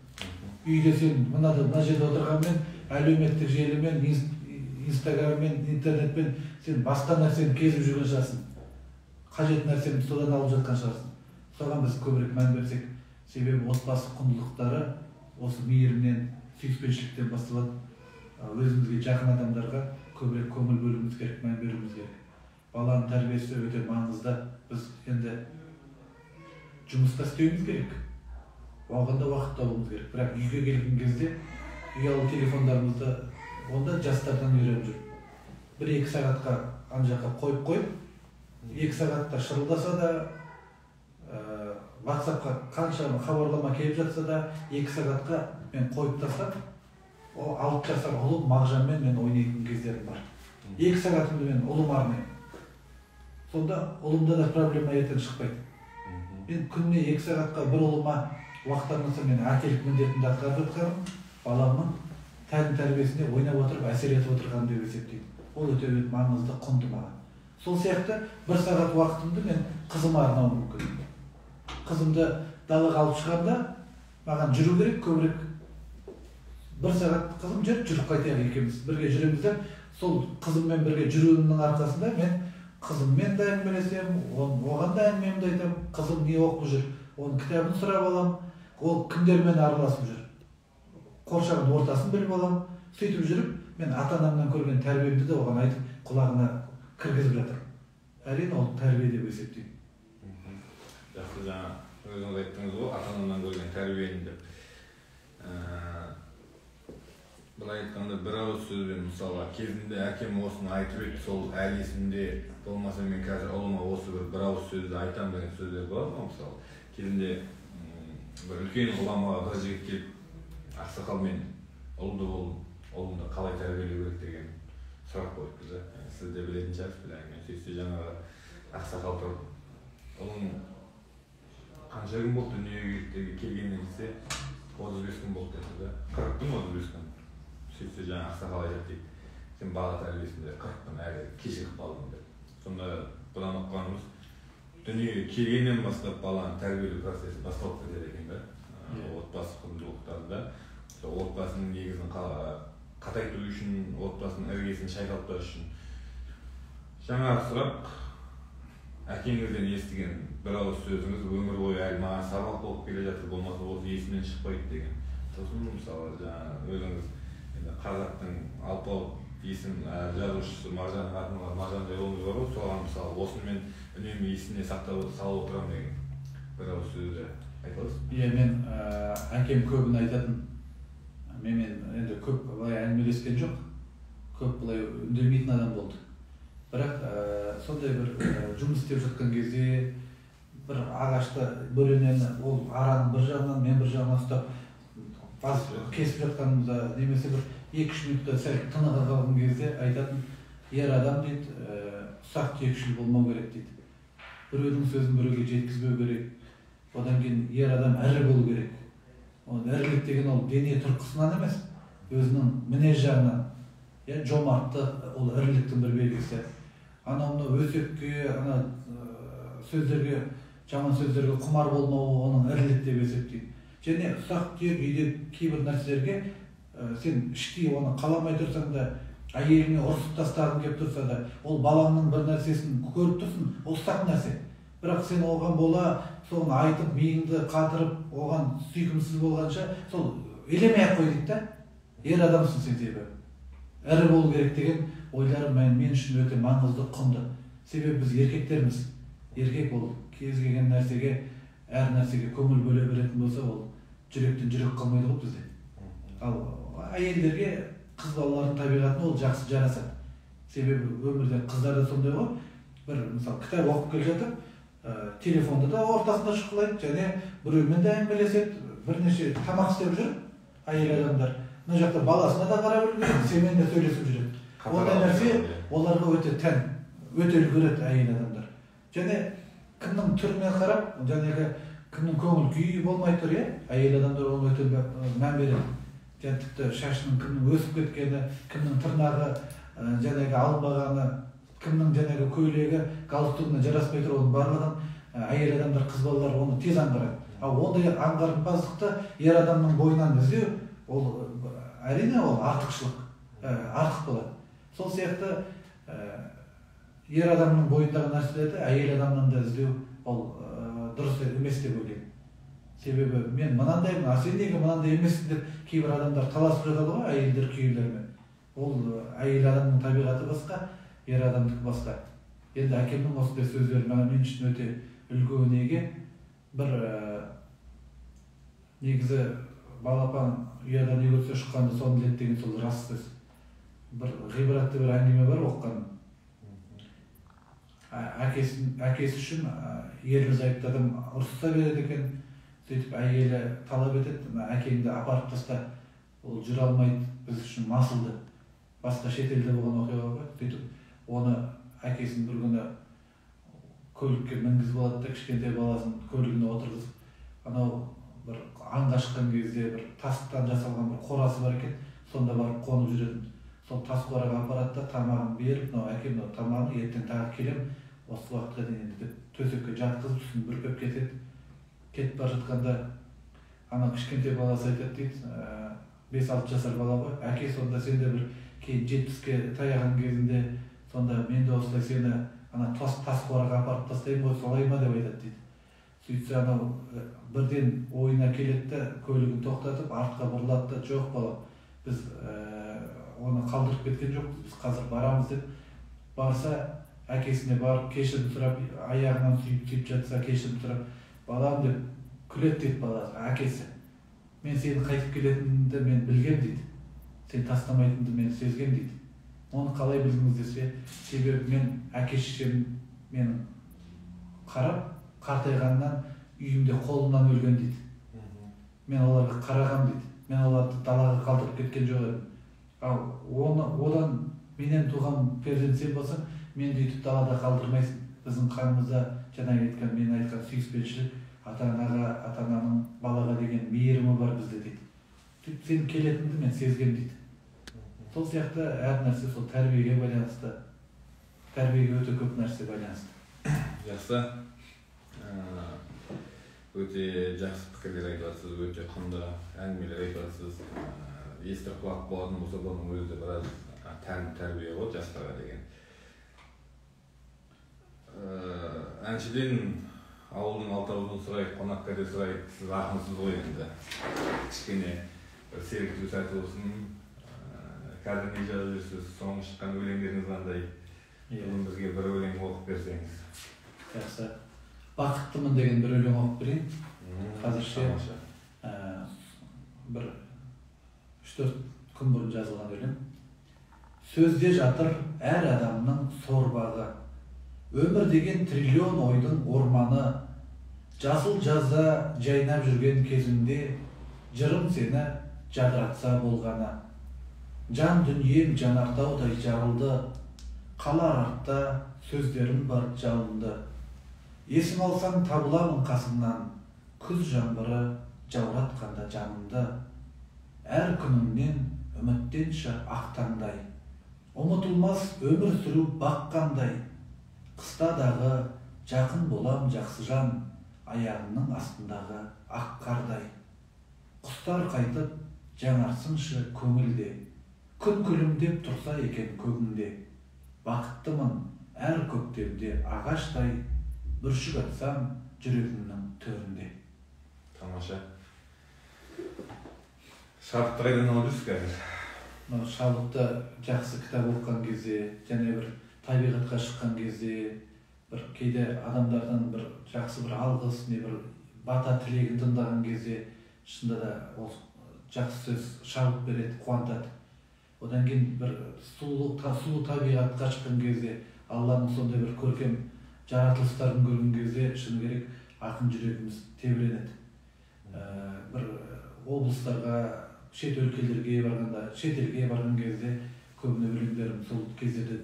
Үйде сен мына жерде отырғанмен, әлеуметтік желімен, инстаграммен, интернетпен сен басқа нәрсені кезіп жүрген шығарсың. Қажет нәрсені содан алып жатқан шығарсың. Соған біз көбірек мән берсек, себебі отбасы құндылықтары осы мейірімнен, сүйіспеншіліктен басталады. Өзімізге жақын адамдарға көбірек көңіл бөлуіміз керек, мән беруіміз керек. Баланың тәрбиесі өте маңызды. Біз енді жұмыста істеуіміз керек, оған да уақыт табуымыз керек. Бірақ үйге келген кезде ұялы телефондарымызды онда жастардан үйреніп жүр. 1-2 сағатқа ана жаққа қойып, 2 сағатта шырылдаса да, WhatsAppқа қанша хабарлама келіп жатса да, 2 сағатқа мен қойып тастап, о 6 жасар ұлым Мағжанмен мен ойнайтын кездерім бар. 2 сағатымды мен ұлым арнаймын. Сонда ұлымда да проблема ертең шықпайды. Мен күніне 2 сағатқа бір ұлыма уақыт арнасам, мен әкелік міндетімді атқарып жатқаным, баламның тәлім тәрбиесіне ойнап отырып әсер етіп отырғаным деп есептеймін. Ол өте маңызды, құнды маған. Сол сияқты бір сағат уақытымды мен қызыма арнауым мүмкін. Қызымды далаға алып шығамда, маған жүру керек көбірек. Бір сағат қызым жүр, жүріп қайтайық екеуміз, бірге жүреміз деп, сол қызыммен бірге жүруімнің арқасында мен қызыммен де әңгімелесемін, оған да әңгімемді айтамын. Қызым не оқып жүр, оның кітабын сұрап аламын, ол кімдермен араласып жүр, қоршаған ортасын біліп аламын. Сөйтіп жүріп, мен ата-анамнан көрген тәрбиемді де оған айтып, құлағына кіргізіп жатырмын. Әрине, ол тәрбие деп есептеймін. Жақсы, жаңа өзіңіз айттыңыз ғой, ата-анамнан көрген тәрбиені деп. Былай айтқанда, бір ауыз сөзбен, мысалға, кезінде әкем осыны айтып еді, сол әлі есімде, болмаса мен қазір ұлыма осы бір ауыз сөзді айтамын деген сөздер болады ғой. Мысалы, кезінде бір үлкен ғұламаға бір жігіт келіп, ақсақал, мен ұлды болдым, ұлымды қалай тәрбиелеу керек деген сұрақ қойыпты да. Сіз де білетін шығарсыз бұл әңгімені. Сөйтсе жаңағы ақсақал тұрып, ұлың қанша күн болды дүниеге келгеніне десе, 35 күн болды деді да. 40 күн, 35 күн. Сөйтсе жаңағы ақсақал айтады дейді, сен бала тәрбиесінде 40 күн әлі кешігіп қалдың деп. Сонда бұдан ұққанымыз, дүниеге келгеннен бастап баланы тәрбиелеу процесі басталып кетеді екен да. Отбасы құндылықтарында, сол отбасының негізін қатайту үшін, отбасының іргесін шайқалтпас үшін. Жаңағы сұрақ, әкеңізден естіген бір ауыз сөзіңіз өмір бойы әлі маған сабақ болып келе жатыр, болмаса осы есімнен шықпайды деген. Сосын мысалы жаңа өзіңіз енді қазақтың алпауыт есім жазушысы Мағжанның атынан Мағжандай ұлыңыз бар ғой, соған мысалы осыны мен үнемі есімде сақтап салып отырамын деген бір ауыз сөзді айта аласыз? Иә, мен әкем көбін айтатын. Менімен енді көп былай әңгімелескен жоқ, көп былай үндемейтін адам болды. Бірақ сондай бір жұмыс істеп жатқан кезде бір ағашты, бөренені ол араның бір жағынан, мен бір жағынан ұстап кесіп жатқанымызда, немесе бір 2-3 минутта сәл тыныға қалған кезде айтатын, ер адам дейді, ұсақ түйекшіл болмау керек дейді. Біреудің сөзін біреуге жеткізбеу керек. Одан кейін ер адам ірі болу керек. Ол ірілік деген ол дене тұрқысынан емес, өзінің мінез жағынан. Жомарттық ол іріліктің бір белгісі. Анау мынау өсекке, ана сөздерге, жаман сөздерге құмар болмауы оның ірілік деп есептейді. Және ұсақ түйек үйде кейбір нәрселерге сен іштей оны қаламай тұрсаң да, әйеліңе ұрсып тастағың келіп тұрса да, ол балаңның бір нәрсесін көріп тұрсың, ол ұсақ нәрсе. Бірақ сен оған бола, соны айтып, миыңды қатырып, оған сүйкімсіз болғанша, сол елемей-ақ қой дейді да. Ер адамсың сен себебі. Ірі болу керек деген ойлар мен үшін өте маңызды, құнды. Себебі біз еркектерміз. Еркек ол кез келген нәрсеге, әр нәрсеге көңіл бөле беретін болса, ол жүректен жүрек қалмайды ғой бізде. Ал әйелдерге, қыз балалардың табиғатына ол жақсы жарасады. Себебі өмірде қыздар да сондай ғой. Бір мысалы кітап оқып келе жатып, телефонды да ортасында шұқылайды, және біреумен де әңгімелеседі, бірнеше тамақ істеп жүр әйел адамдар. Мына жақта баласына да қарап үлгереді, сенімен де сөйлесіп жүреді. Ондай нәрсе оларға өте тән, өте үлгереді әйел адамдар. Және кімнің түріне қарап, жаңағы кімнің көңіл күйі болмай тұр, әйел адамдар оны өте мән береді. Және тіпті шашының кімнің өсіп кеткені, кімнің тырнағы жаңағы алынбағаны, кімнің жаңағы көйлегі галстугына жараспай тұр, оның барлығын әйел адамдар, қыз балалар оны тез аңғарады. Ал ондай аңғарымпаздықты ер адамның бойынан іздеу, ол әрине ол артықшылық, артық болады. Сол сияқты ер адамның бойындағы нәрселерді әйел адамнан да іздеу ол дұрыс емес деп ойлаймын. Себебі мен мынандаймын, а сен неге мынандай емессің деп кейбір адамдар таласып жатады ғой әйелдер күйеулермен. Ол әйел адамның табиғаты басқа, ер адамдікі басқа. Енді әкемнің осындай сөздері мен үшін өте үлгі өнеге. Бір негізі балапан ұяда не көрсе шыққанды соны біледі деген сол рас сөз. Бір ғибратты бір әңгіме бар оқығаным. Әкесі үшін ерлі зайыпты адам ұрсыса береді екен. Сөйтіп әйелі талап етеді, әкеңді апарып таста, ол жүре алмайды, біз үшін масылды. Басқа шетелде болған оқиға ғой. Сөйтіп оны әкесін бір күні көлікке мінгізіп алады да, кішкентай баласын көлігіне отырғызып, анау бір аңға шыққан кезде бір тастан жасалған бір қорасы бар екен, сонда барып қонып жүретін. Сол тас қораға апарады да тамағын беріп, мынау әке, мынау тамағын, ертең тағы келем, осы уақытқа дейін енді деп төсекке жатқызып, үстін бүркеп кетеді. Кетіп бара жатқанда ана кішкентай баласы айтады дейді, 5-6 жасар бала ғой, әке, сонда сен де бір кейін 70-ке таяған кезінде сонда мен де осылай сені ана тас қораға апарып тастаймын ғой, солай ма деп айтады дейді. Сөйтсе анау бірден ойына келеді де көлігін тоқтатып артқа бұрылады да, жоқ балам, біз оны қалдырып кеткен жоқпыз, біз қазір барамыз деп барса, әкесіне барып кешірім сұрап, аяғынан сүйіп жатса кешірім сұрап, балам деп күледі дейді баласы, әкесі. Мен сені қайтып келетініңді мен білгем дейді. Сен тастамайтыныңды мен сезгем дейді. Оны қалай білдіңіз десе, себебі мен әке шешем менің қарап, қартайғаннан үйімде қолымнан өлген дейді. Мен оларға қарағам дейді. Мен оларды далаға қалдырып кеткен жоқ едім. Ал оны одан менен туған перзент сен болсаң, мен де өйтіп далада қалдырмайсың. Біздің қанымызда жаңа айтқан, мен айтқан сүйіспеншілік, ата-анаға, ата-ананың балаға деген мейірімі бар бізде дейді. Сөйтіп сен келетініңді мен сезгем дейді. Сол сияқты әр нәрсе сол тәрбиеге байланысты. Тәрбиеге өте көп нәрсе байланысты. Жақсы. Өте жақсы пікірлер айтып жатсыз, өте құнды әңгімелер айтып жатсыз. Естір құлақ болатын болса, бұның өзі де біраз тәлім тәрбие ғой жастарға деген. Әншіден ауылдың алтауын сұрайық, қонаққа де сұрайық, сіз ақынсыз ғой енді. Кішкене бір серіктеу сәті болсын. Қазір не жазып жүрсіз, соңғы шыққан өлеңдеріңіз қандай? Бүгін бізге бір өлең оқып берсеңіз. Жақсы. Бақыттымын деген бір өлең оқып берейін. Қазірше бір 3-4 күн бұрын жазылған өлең. Сөзде жатыр әр адамның сорбағы. Өмір деген триллион ойдың орманы. Жасыл жазда жайнап жүрген кезіңде жырым сені жадыратса болғаны. Жан дүнием жанартаудай жарылды, қалар артта сөздерім бар жалынды. Есім алсаң табыламын қасыңнан, күз жаңбыры жауратқанда жанымды. Әр күніңнен үміттенші ақ таңдай, ұмытылмас өмір сүру баққандай. Қыста дағы жақын болам жақсы жан, аяғымның астындағы ақ қардай. Құстар қайтып жаңарсыншы көңілде, күн күлімдеп тұрса екен көгіңде. Бақыттымын әр көктемде ағаштай, бүршік атсам жүрегімнің төрінде. Тамаша. Шабытты қайдан алып жүрсіз қазір? Мынау шабытты жақсы кітап оқыған кезде, және бір табиғатқа шыққан кезде, бір кейде адамдардан бір жақсы бір алғыс, не бір бата тілегін тыңдаған кезде, шынында да ол жақсы сөз шабыт береді, қуантады. Одан кейін бір сұлу табиғатқа шыққан кезде, Алланың сондай бір көркем жаратылыстарын көрген кезде, шыны керек, ақын жүрегіміз тебіренеді. Бір облыстарға, шет өлкелерге барғанда, шетелге барған кезде көбіне өлеңдерім сол кездерде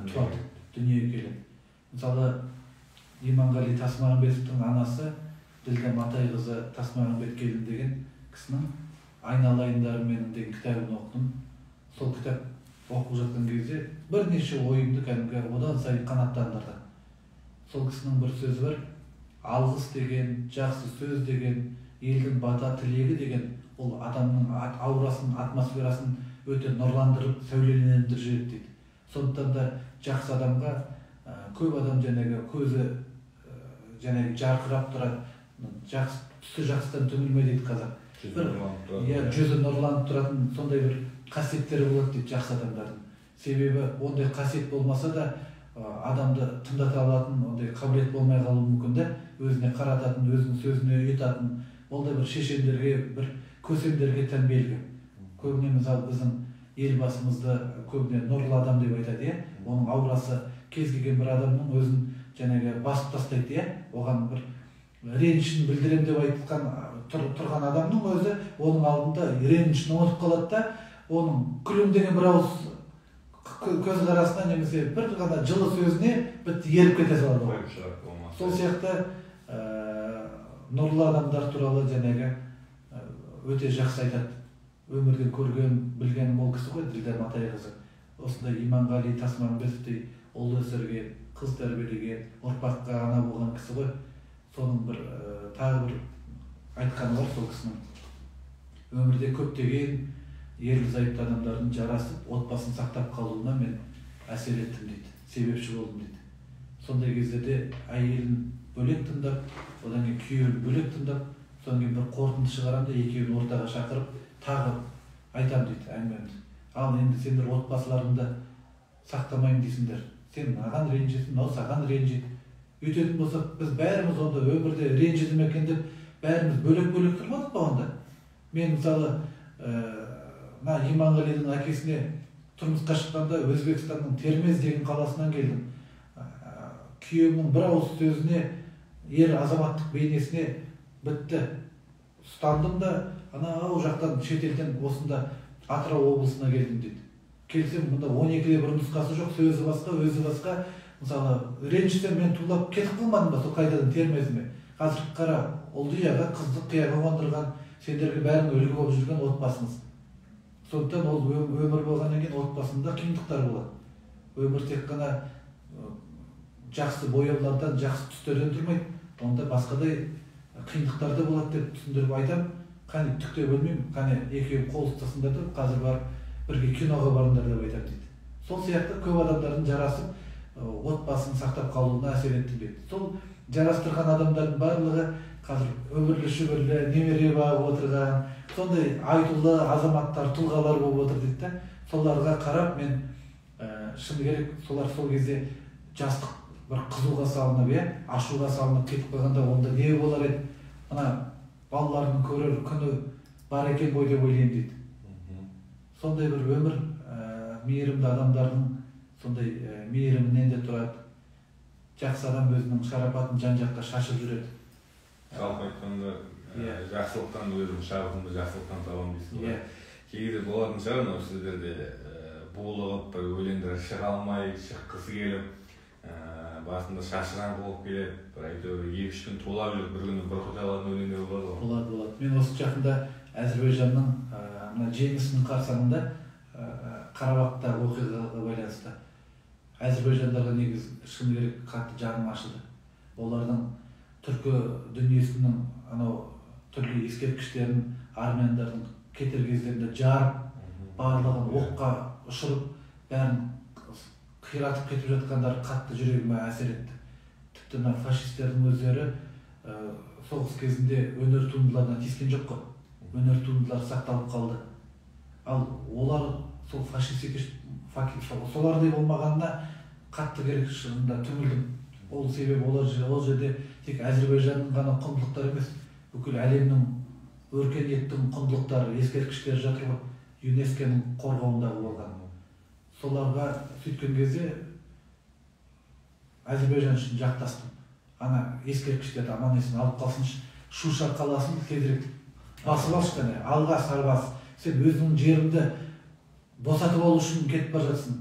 туады, дүниеге келеді. Мысалы, Иманғали Тасмағамбетовтің анасы Ділдә Матайқызы Тасмағамбет келін деген кісінің Айналайындарым менің деген кітабын оқыдым. Сол кітап оқып жатқан кезде бірнеше ойымды кәдімгі одан сайын қанаттандырды. Сол кісінің бір сөзі бар: алғыс деген, жақсы сөз деген, елдің бата тілегі деген, ол адамның аурасын, атмосферасын өте нұрландырып, сәулелендіріп жібереді дейді. Сондықтан да жақсы адамға көп адам жаңағы көзі жаңағы жарқырап тұрады, жақсы түсі жақсыдан түңілме дейді қазақ. Иә, жүзі нұрланып тұратын сондай бір қасиеттері болады дейді жақсы адамдардың. Себебі ондай қасиет болмаса да адамды тыңдата алатын ондай қабілет болмай қалуы мүмкін де, өзіне қарататын, өзінің сөзіне ұйытатын, ол да бір шешендерге, бір көсемдерге тән белгі. Көбіне мысалы біздің елбасымызды көбіне нұрлы адам деп айтады, иә? Оның аурасы кез келген бір адамның өзін жаңағы басып тастайды, иә? Оған бір ренішін білдірем деп айтқан тұрған адамның өзі оның алдында ренішін ұмытып қалады да, оның күлімдеген бір ауыз көзқарасына немесе бір ғана жылы сөзіне бітті еріп кете салады. Сол сияқты нұрлы адамдар туралы жаңағы өте жақсы айтады. Өмірден көрген, білген мол кісі ғой Ділдә Матайқызы. Осындай Иманғали Тасмағамбетовтей ұл өсірген, қыз тәрбиелеген, ұрпаққа ана болған кісі ғой. Соның бір тағы бір айтқаны бар сол кісінің. Өмірде көптеген ерлі зайыпты адамдардың жарасып, отбасын сақтап қалуына мен әсер еттім дейді, себепші болдым дейді. Сондай кездерде әйелін бөлек тыңдап, одан кейін күйеуін бөлек тыңдап, содан кейін бір қорытынды шығарамын да екеуін ортаға шақырып, тағы айтамын дейді әңгімемді. Ал енді сендер отбасыларыңды сақтамаймын дейсіңдер. Сен маған ренжисің, мынау саған ренжиді. Өйтетін болсақ, біз бәріміз онда өмірде ренжіді ме екен деп бәріміз бөлек-бөлек тұрмадық па онда? Мен мысалы мына Иманғалидың әкесіне тұрмысқа шыққанда Өзбекстанның Термез деген қаласынан келдім. Күйеуімнің бір ауыз сөзіне, ер азаматтық бейнесіне бітті. Ұстандым да анау жақтан шетелден осында Атырау облысына келдім дейді. Келсем мұнда 12-де бір нұсқасы жоқ, сөзі басқа, өзі басқа. Мысалы, ренжісем мен тулап кетіп қалмадым ба сол қайтадан Термезіме? Қазір қара, ұлды ұяға, қызды қияға қондырған, сендерге бәрін үлгі болып жүрген отбасыңыз. Сондықтан ол өмір болғаннан кейін отбасында қиындықтар болады. Өмір тек қана жақсы бояулардан, жақсы түстерден тұрмайды. Онда басқадай қиындықтар да болады деп түсіндіріп айтам. Қане түк те білмеймін, қане екеуі қол ұстасыңдар деп, қазір барып бірге киноға барыңдар деп айтамын дейді. Сол сияқты көп адамдардың жарасып, отбасын сақтап қалуына әсер етті дейді. Сол жарастырған адамдардың барлығы қазір өмірлі шүбірлі, немере бағып отырған, сондай айтулы азаматтар, тұлғалар болып отыр дейді да. Соларға қарап мен шыны керек, солар сол кезде жастық бір қызуға салынып, ашуға салынып кетіп қалғанда онда не болар еді? Мына балалардың көрер күні бар екен ғой деп ойлаймын дейді. Сондай бір өмір мейірімді адамдардың сондай мейірімінен де тұрады. Жақсы адам өзінің шарапатын жан-жаққа шашып жүреді. Жалпы айтқанда, жақсылықтан өзім шабытымды жақсылықтан табамын дейсіз ғой. Кей кезде болатын шығар, мынау сіздерде булығып бір өлеңдер шыға алмай, шыққысы келіп, басында шашыраңқы болып келеді, бір әйтеуір 2-3 күн тулап жүріп, бір күні бір құта алатын өлеңдер болады ғой. Болады, болады. Мен осы жақында Әзірбайжанның мына жеңісінің қарсаңында Қарабақтағы оқиғаға байланысты әзірбайжандарға негізі шыны керек қатты жаным ашыды. Олардың түркі дүниесінің анау түрлі ескерткіштерін армяндардың кетер кездерінде жарып, барлығын оққа ұшырып, бәрін қиратып кетіп жатқандары қатты жүрегіме әсер етті. Тіпті мына фашистердің өздері соғыс кезінде өнер туындыларына тиіскен жоқ қой. Өнер туындылары сақталып қалды. Ал олар сол фашист солардай болмағанына қатты керек шынында түңілдім. Ол себебі олар ол жерде тек Әзірбайжанның ғана құндылықтары емес, бүкіл әлемнің өркениеттің құндылықтары, ескерткіштері жатыр ғой, ЮНЕСКО-ның қорғауындағы болған. Соларға сөйткен кезде Әзірбайжан үшін жақтастым. Ана ескерткіштерді аман есен алып қалсыншы, Шуша қаласын тезірек басып алшы қане, алға сарбаз. Сен өзіңнің жеріңді босатып алу үшін кетіп бара жатсың.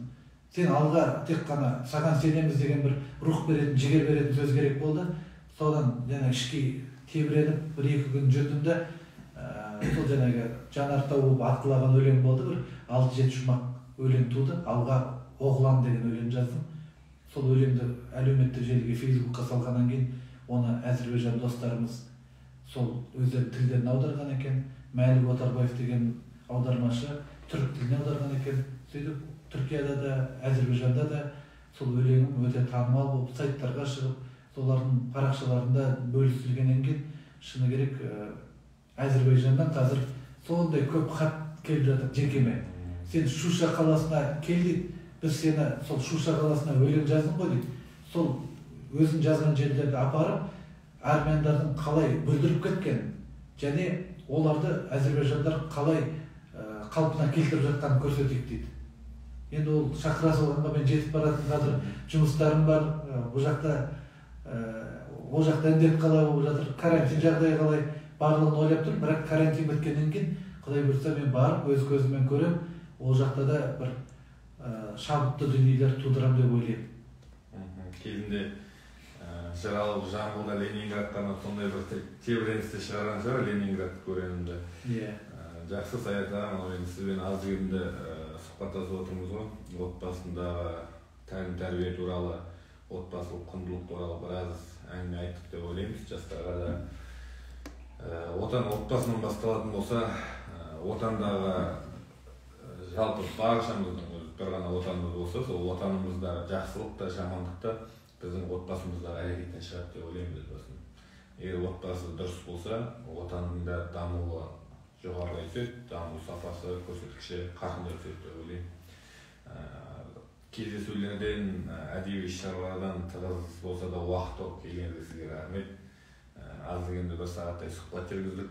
Сен алға тек қана саған сенеміз деген бір рух беретін, жігер беретін сөз керек болды. Содан жаңа ішке тебіреніп бір-екі күн жүрдім де, сол жаңағы жанартау болып атқылаған өлең болды, бір 6-7 шумақ өлең туды. Алға оғлан деген өлең жаздым. Сол өлеңді әлеуметтік желіге, Фейсбукқа салғаннан кейін оны Әзірбайжан достарымыз сол өздерінің тілдерін аударған екен. Мәлік Отарбаев деген аудармашы түрік тіліне аударған екен. Сөйтіп Түркияда да, Әзірбайжанда да сол өлеңім өте танымал болып сайттарға шығып, солардың парақшаларында бөлісілгеннен кейін шыны керек, Әзірбайжаннан қазір сондай көп хат келіп жатыр жекеме. Сен Шуша қаласына кел дейді, біз сені сол Шуша қаласына өлең жаздың ғой дейді. Сол өзің жазған жерлерді апарып, армяндардың қалай бүлдіріп кеткен және оларды әзірбайжандар қалай қалпына келтіріп жатқанын көрсетейік дейді. Енді ол шақыра салғанға мен жетіп баратын қазір жұмыстарым бар, бұл жақта, ол жақта індет қалай болып жатыр, карантин жағдайы қалай, барлығын ойлап тұрмын. Бірақ карантин біткеннен кейін Құдай бұйыртса мен барып өз көзіммен көрем, ол жақта да бір шабытты дүниелер тудырам деп ойлаймын. Кезінде жырау Жамбылда Ленинградтан сондай бір тебіреністі шығарған шығар, Ленинградты көргенімде. Иә. Жақсы, Саят аға, енді сізбен аз дегенде сұхбаттасып отырмыз ғой. Отбасындағы тәлім-тәрбие туралы, отбасылық құндылық туралы біраз әңгіме айттық деп ойлаймыз. Жастарға да отан отбасынан басталатын болса, отандағы жалпы баршамыздың өз бір ғана отанымыз болса, сол отанымыздағы жақсылық та, жамандық та біздің отбасымыздағы әрекеттен шығады деп ойлаймын өз басым. Егер отбасы дұрыс болса, отанның да дамуы жоғарылай түседі, даму сапасы, көрсеткіші қарқындай түседі деп ойлаймын. Кездесулерден, әдеби іс-шаралардан тығыз болса да уақыт тауып келгеніңізге сізге рахмет. Аз дегенде бір сағаттай сұхбат жүргіздік.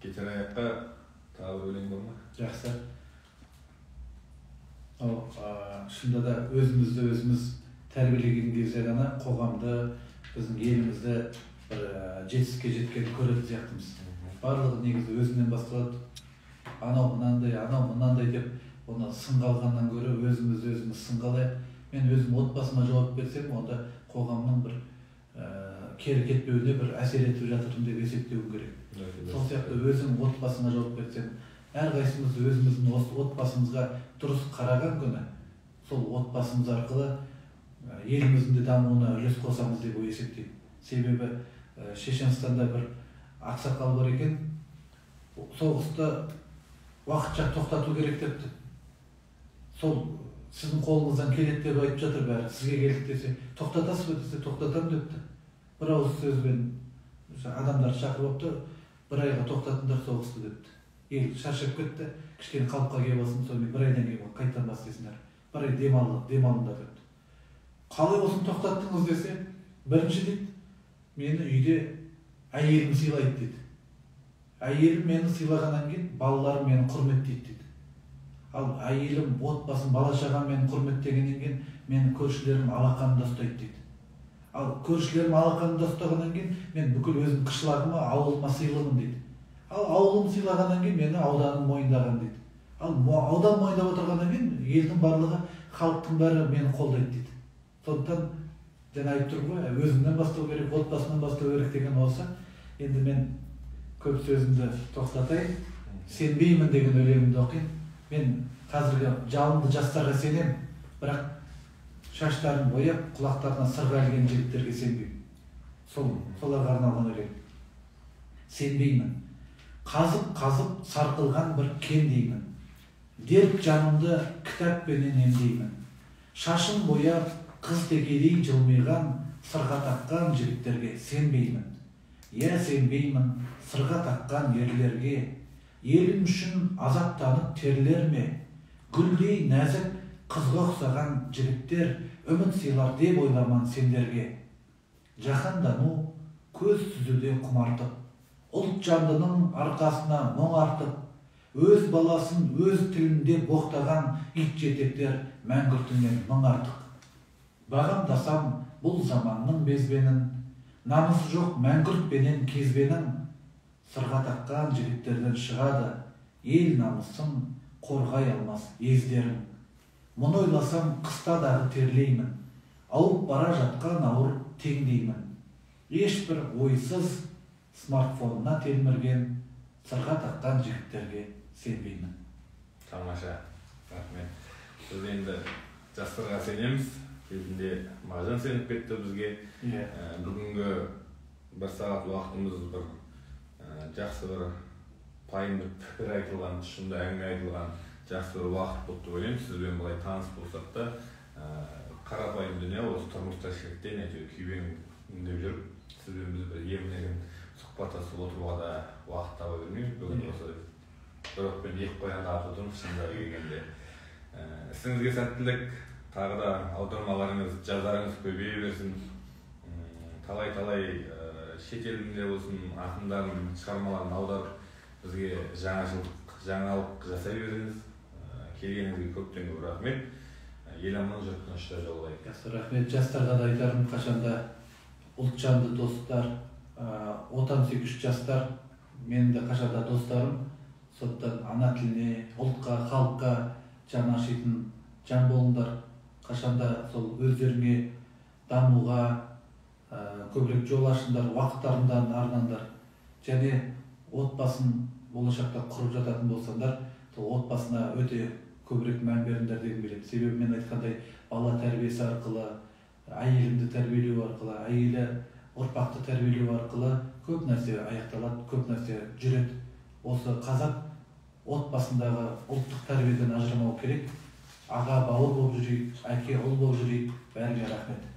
Кетер аяққа тағы бір өлең бар ма? Жақсы. Ал шынында да өзімізді өзіміз тәрбиелеген кезде ғана қоғамды, біздің елімізді бір жетістікке жеткенін көретін сияқтымыз. Барлығы негізі өзінен басталады. Анау мынандай, анау мынандай деп оны сынға алғаннан гөрі өзімізді өзіміз сынға алайық. Мен өзім отбасыма жауап берсем, онда қоғамның бір кері кетпеуіне бір әсер етіп жатырмын деп есептеуім керек. Сол сияқты өзің отбасыңа жауап берсең, әрқайсымыз өзіміздің отбасымызға дұрыс қараған күні сол отбасымыз арқылы еліміздің де дамуына үлес қосамыз деп есептеймін. Себебі Шешенстанда бір ақсақал бар екен, соғысты уақытша тоқтату керек депті. Сол сіздің қолыңыздан келеді деп айтып жатыр бәрі. Сізге келді десе, тоқтатасыз ба десе, тоқтатамын депті. Бір ауыз сөзбен адамдарды шақырып алыпты, бір айға тоқтатыңдар соғысты депті. Ел шаршап кетті, кішкене қалыпқа келіп алсын, сонымен бір айдан кейін қайтадан бастайсыңдар. Бір ай демалыңдар депті. Қалай болсын тоқтаттыңыз десе, бірінші дейді, мені үйде әйелім сыйлайды дейді. Әйелім мені сыйлағаннан кейін балаларым мені құрметтейді дейді. Ал әйелім, отбасым, бала шағам мені құрметтегеннен кейін мені көршілерім алақанында ұстайды дейді. Ал көршілерім алақанында ұстағаннан кейін мен бүкіл өзім қышлағыма, ауылыма сыйлымын дейді. Ал ауылым сыйлағаннан кейін мені ауданым мойындаған дейді. Ал аудан мойындап отырғаннан кейін елдің барлығы, халықтың бәрі мені қолдайды дейді. Сондықтан жаңа айтып тұрмын ғой, өзімнен бастау керек, отбасынан бастау керек деген осы. Енді мен көп сөзімді тоқтатайын. Сенбеймін деген өлеңімді оқиын. Мен қазіргі жалынды жастарға сенемін, бірақ шаштарын бояп, құлақтарына сырға ілген жігіттерге сенбеймін. Соларға арналған өлең. Сенбеймін. Қазып-қазып сарқылған бір кен деймін. Дерт жанымды кітаппенен емдеймін. Шашын бояп, қыз текедей жылмиған, сырға таққан жігіттерге сенбеймін. Я сенбеймін сырға таққан ерлерге. Елім үшін азаптанып терлер ме? Гүлдей нәзік қызға ұқсаған жігіттер үміт сыйлар деп ойламан сендерге. Жаһандану көз сүзуде құмартып, ұлт жандының арқасына мұң артып, өз баласын өз тілінде боқтаған ит жетектер мәңгүртінен мың артық. Бағамдасам бұл заманның безбенін, намысы жоқ мәңгүртпенен кезбенің, сырға таққан жігіттерден шығады, ел намысын қорғай алмас ездерің. Мұны ойласам қыста дағы терлеймін, ауып бара жатқан ауыр теңдеймін. Ешбір ойсыз смартфонына телмірген сырға таққан жігіттерге сенбеймін. Тамаша, рахмет. Біз енді жастарға сенеміз. Кезінде Мағжан сеніп кетті бізге. Бүгінгі бір сағат уақытымыз бір жақсы бір пайымды пікір айтылған, тұшымды әңгіме айтылған жақсы бір уақыт болды деп ойлаймын. Сізбен былай таныс болсақ та, қарапайым дүние осы тұрмыс тіршіліктен әйтеуір күйбеңдеп жүріп, сізбен біз бір емін-еркін сұхбаттасып отыруға да уақыт таба бермейміз. Бүгін осы бір оқпен екі қоянды атып отырмыз шындығы келгенде. Ісіңізге сәттілік, тағы да аудармаларыңыз, жазарыңыз көбейе берсін. Талай-талай шетелдің де болсын ақындардың шығармаларын аударып бізге жаңашылдық, жаңалық жасай беріңіз. Келгеніңізге көптен көп рахмет. Ел аман, жұрт тынышта жолығайық. Жақсы, рахмет. Жастарға да айтарым, қашанда ұлтжанды достар, отансүйгіш жастар, менің де қашанда достарым. Сондықтан ана тіліне, ұлтқа, халыққа жаны ашитын жан болыңдар. Қашанда сол өздеріңе дамуға көбірек жол ашыңдар, уақыттарыңды арнаңдар. Және отбасын Болашақта құрып жататын болсаңдар, сол отбасына өте көбірек мән беріңдер дегім келеді. Себебі мен айтқандай, бала тәрбиесі арқылы, әйеліңді тәрбиелеу арқылы, әйелі ұрпақты тәрбиелеу арқылы көп нәрсе аяқталады, көп нәрсе жүреді. Осы қазақ отбасындағы ұлттық тәрбиеден ажырамау керек. Аға бауыр болып жүрейік, әке ұл болып жүрейік. Бәріңе рахмет.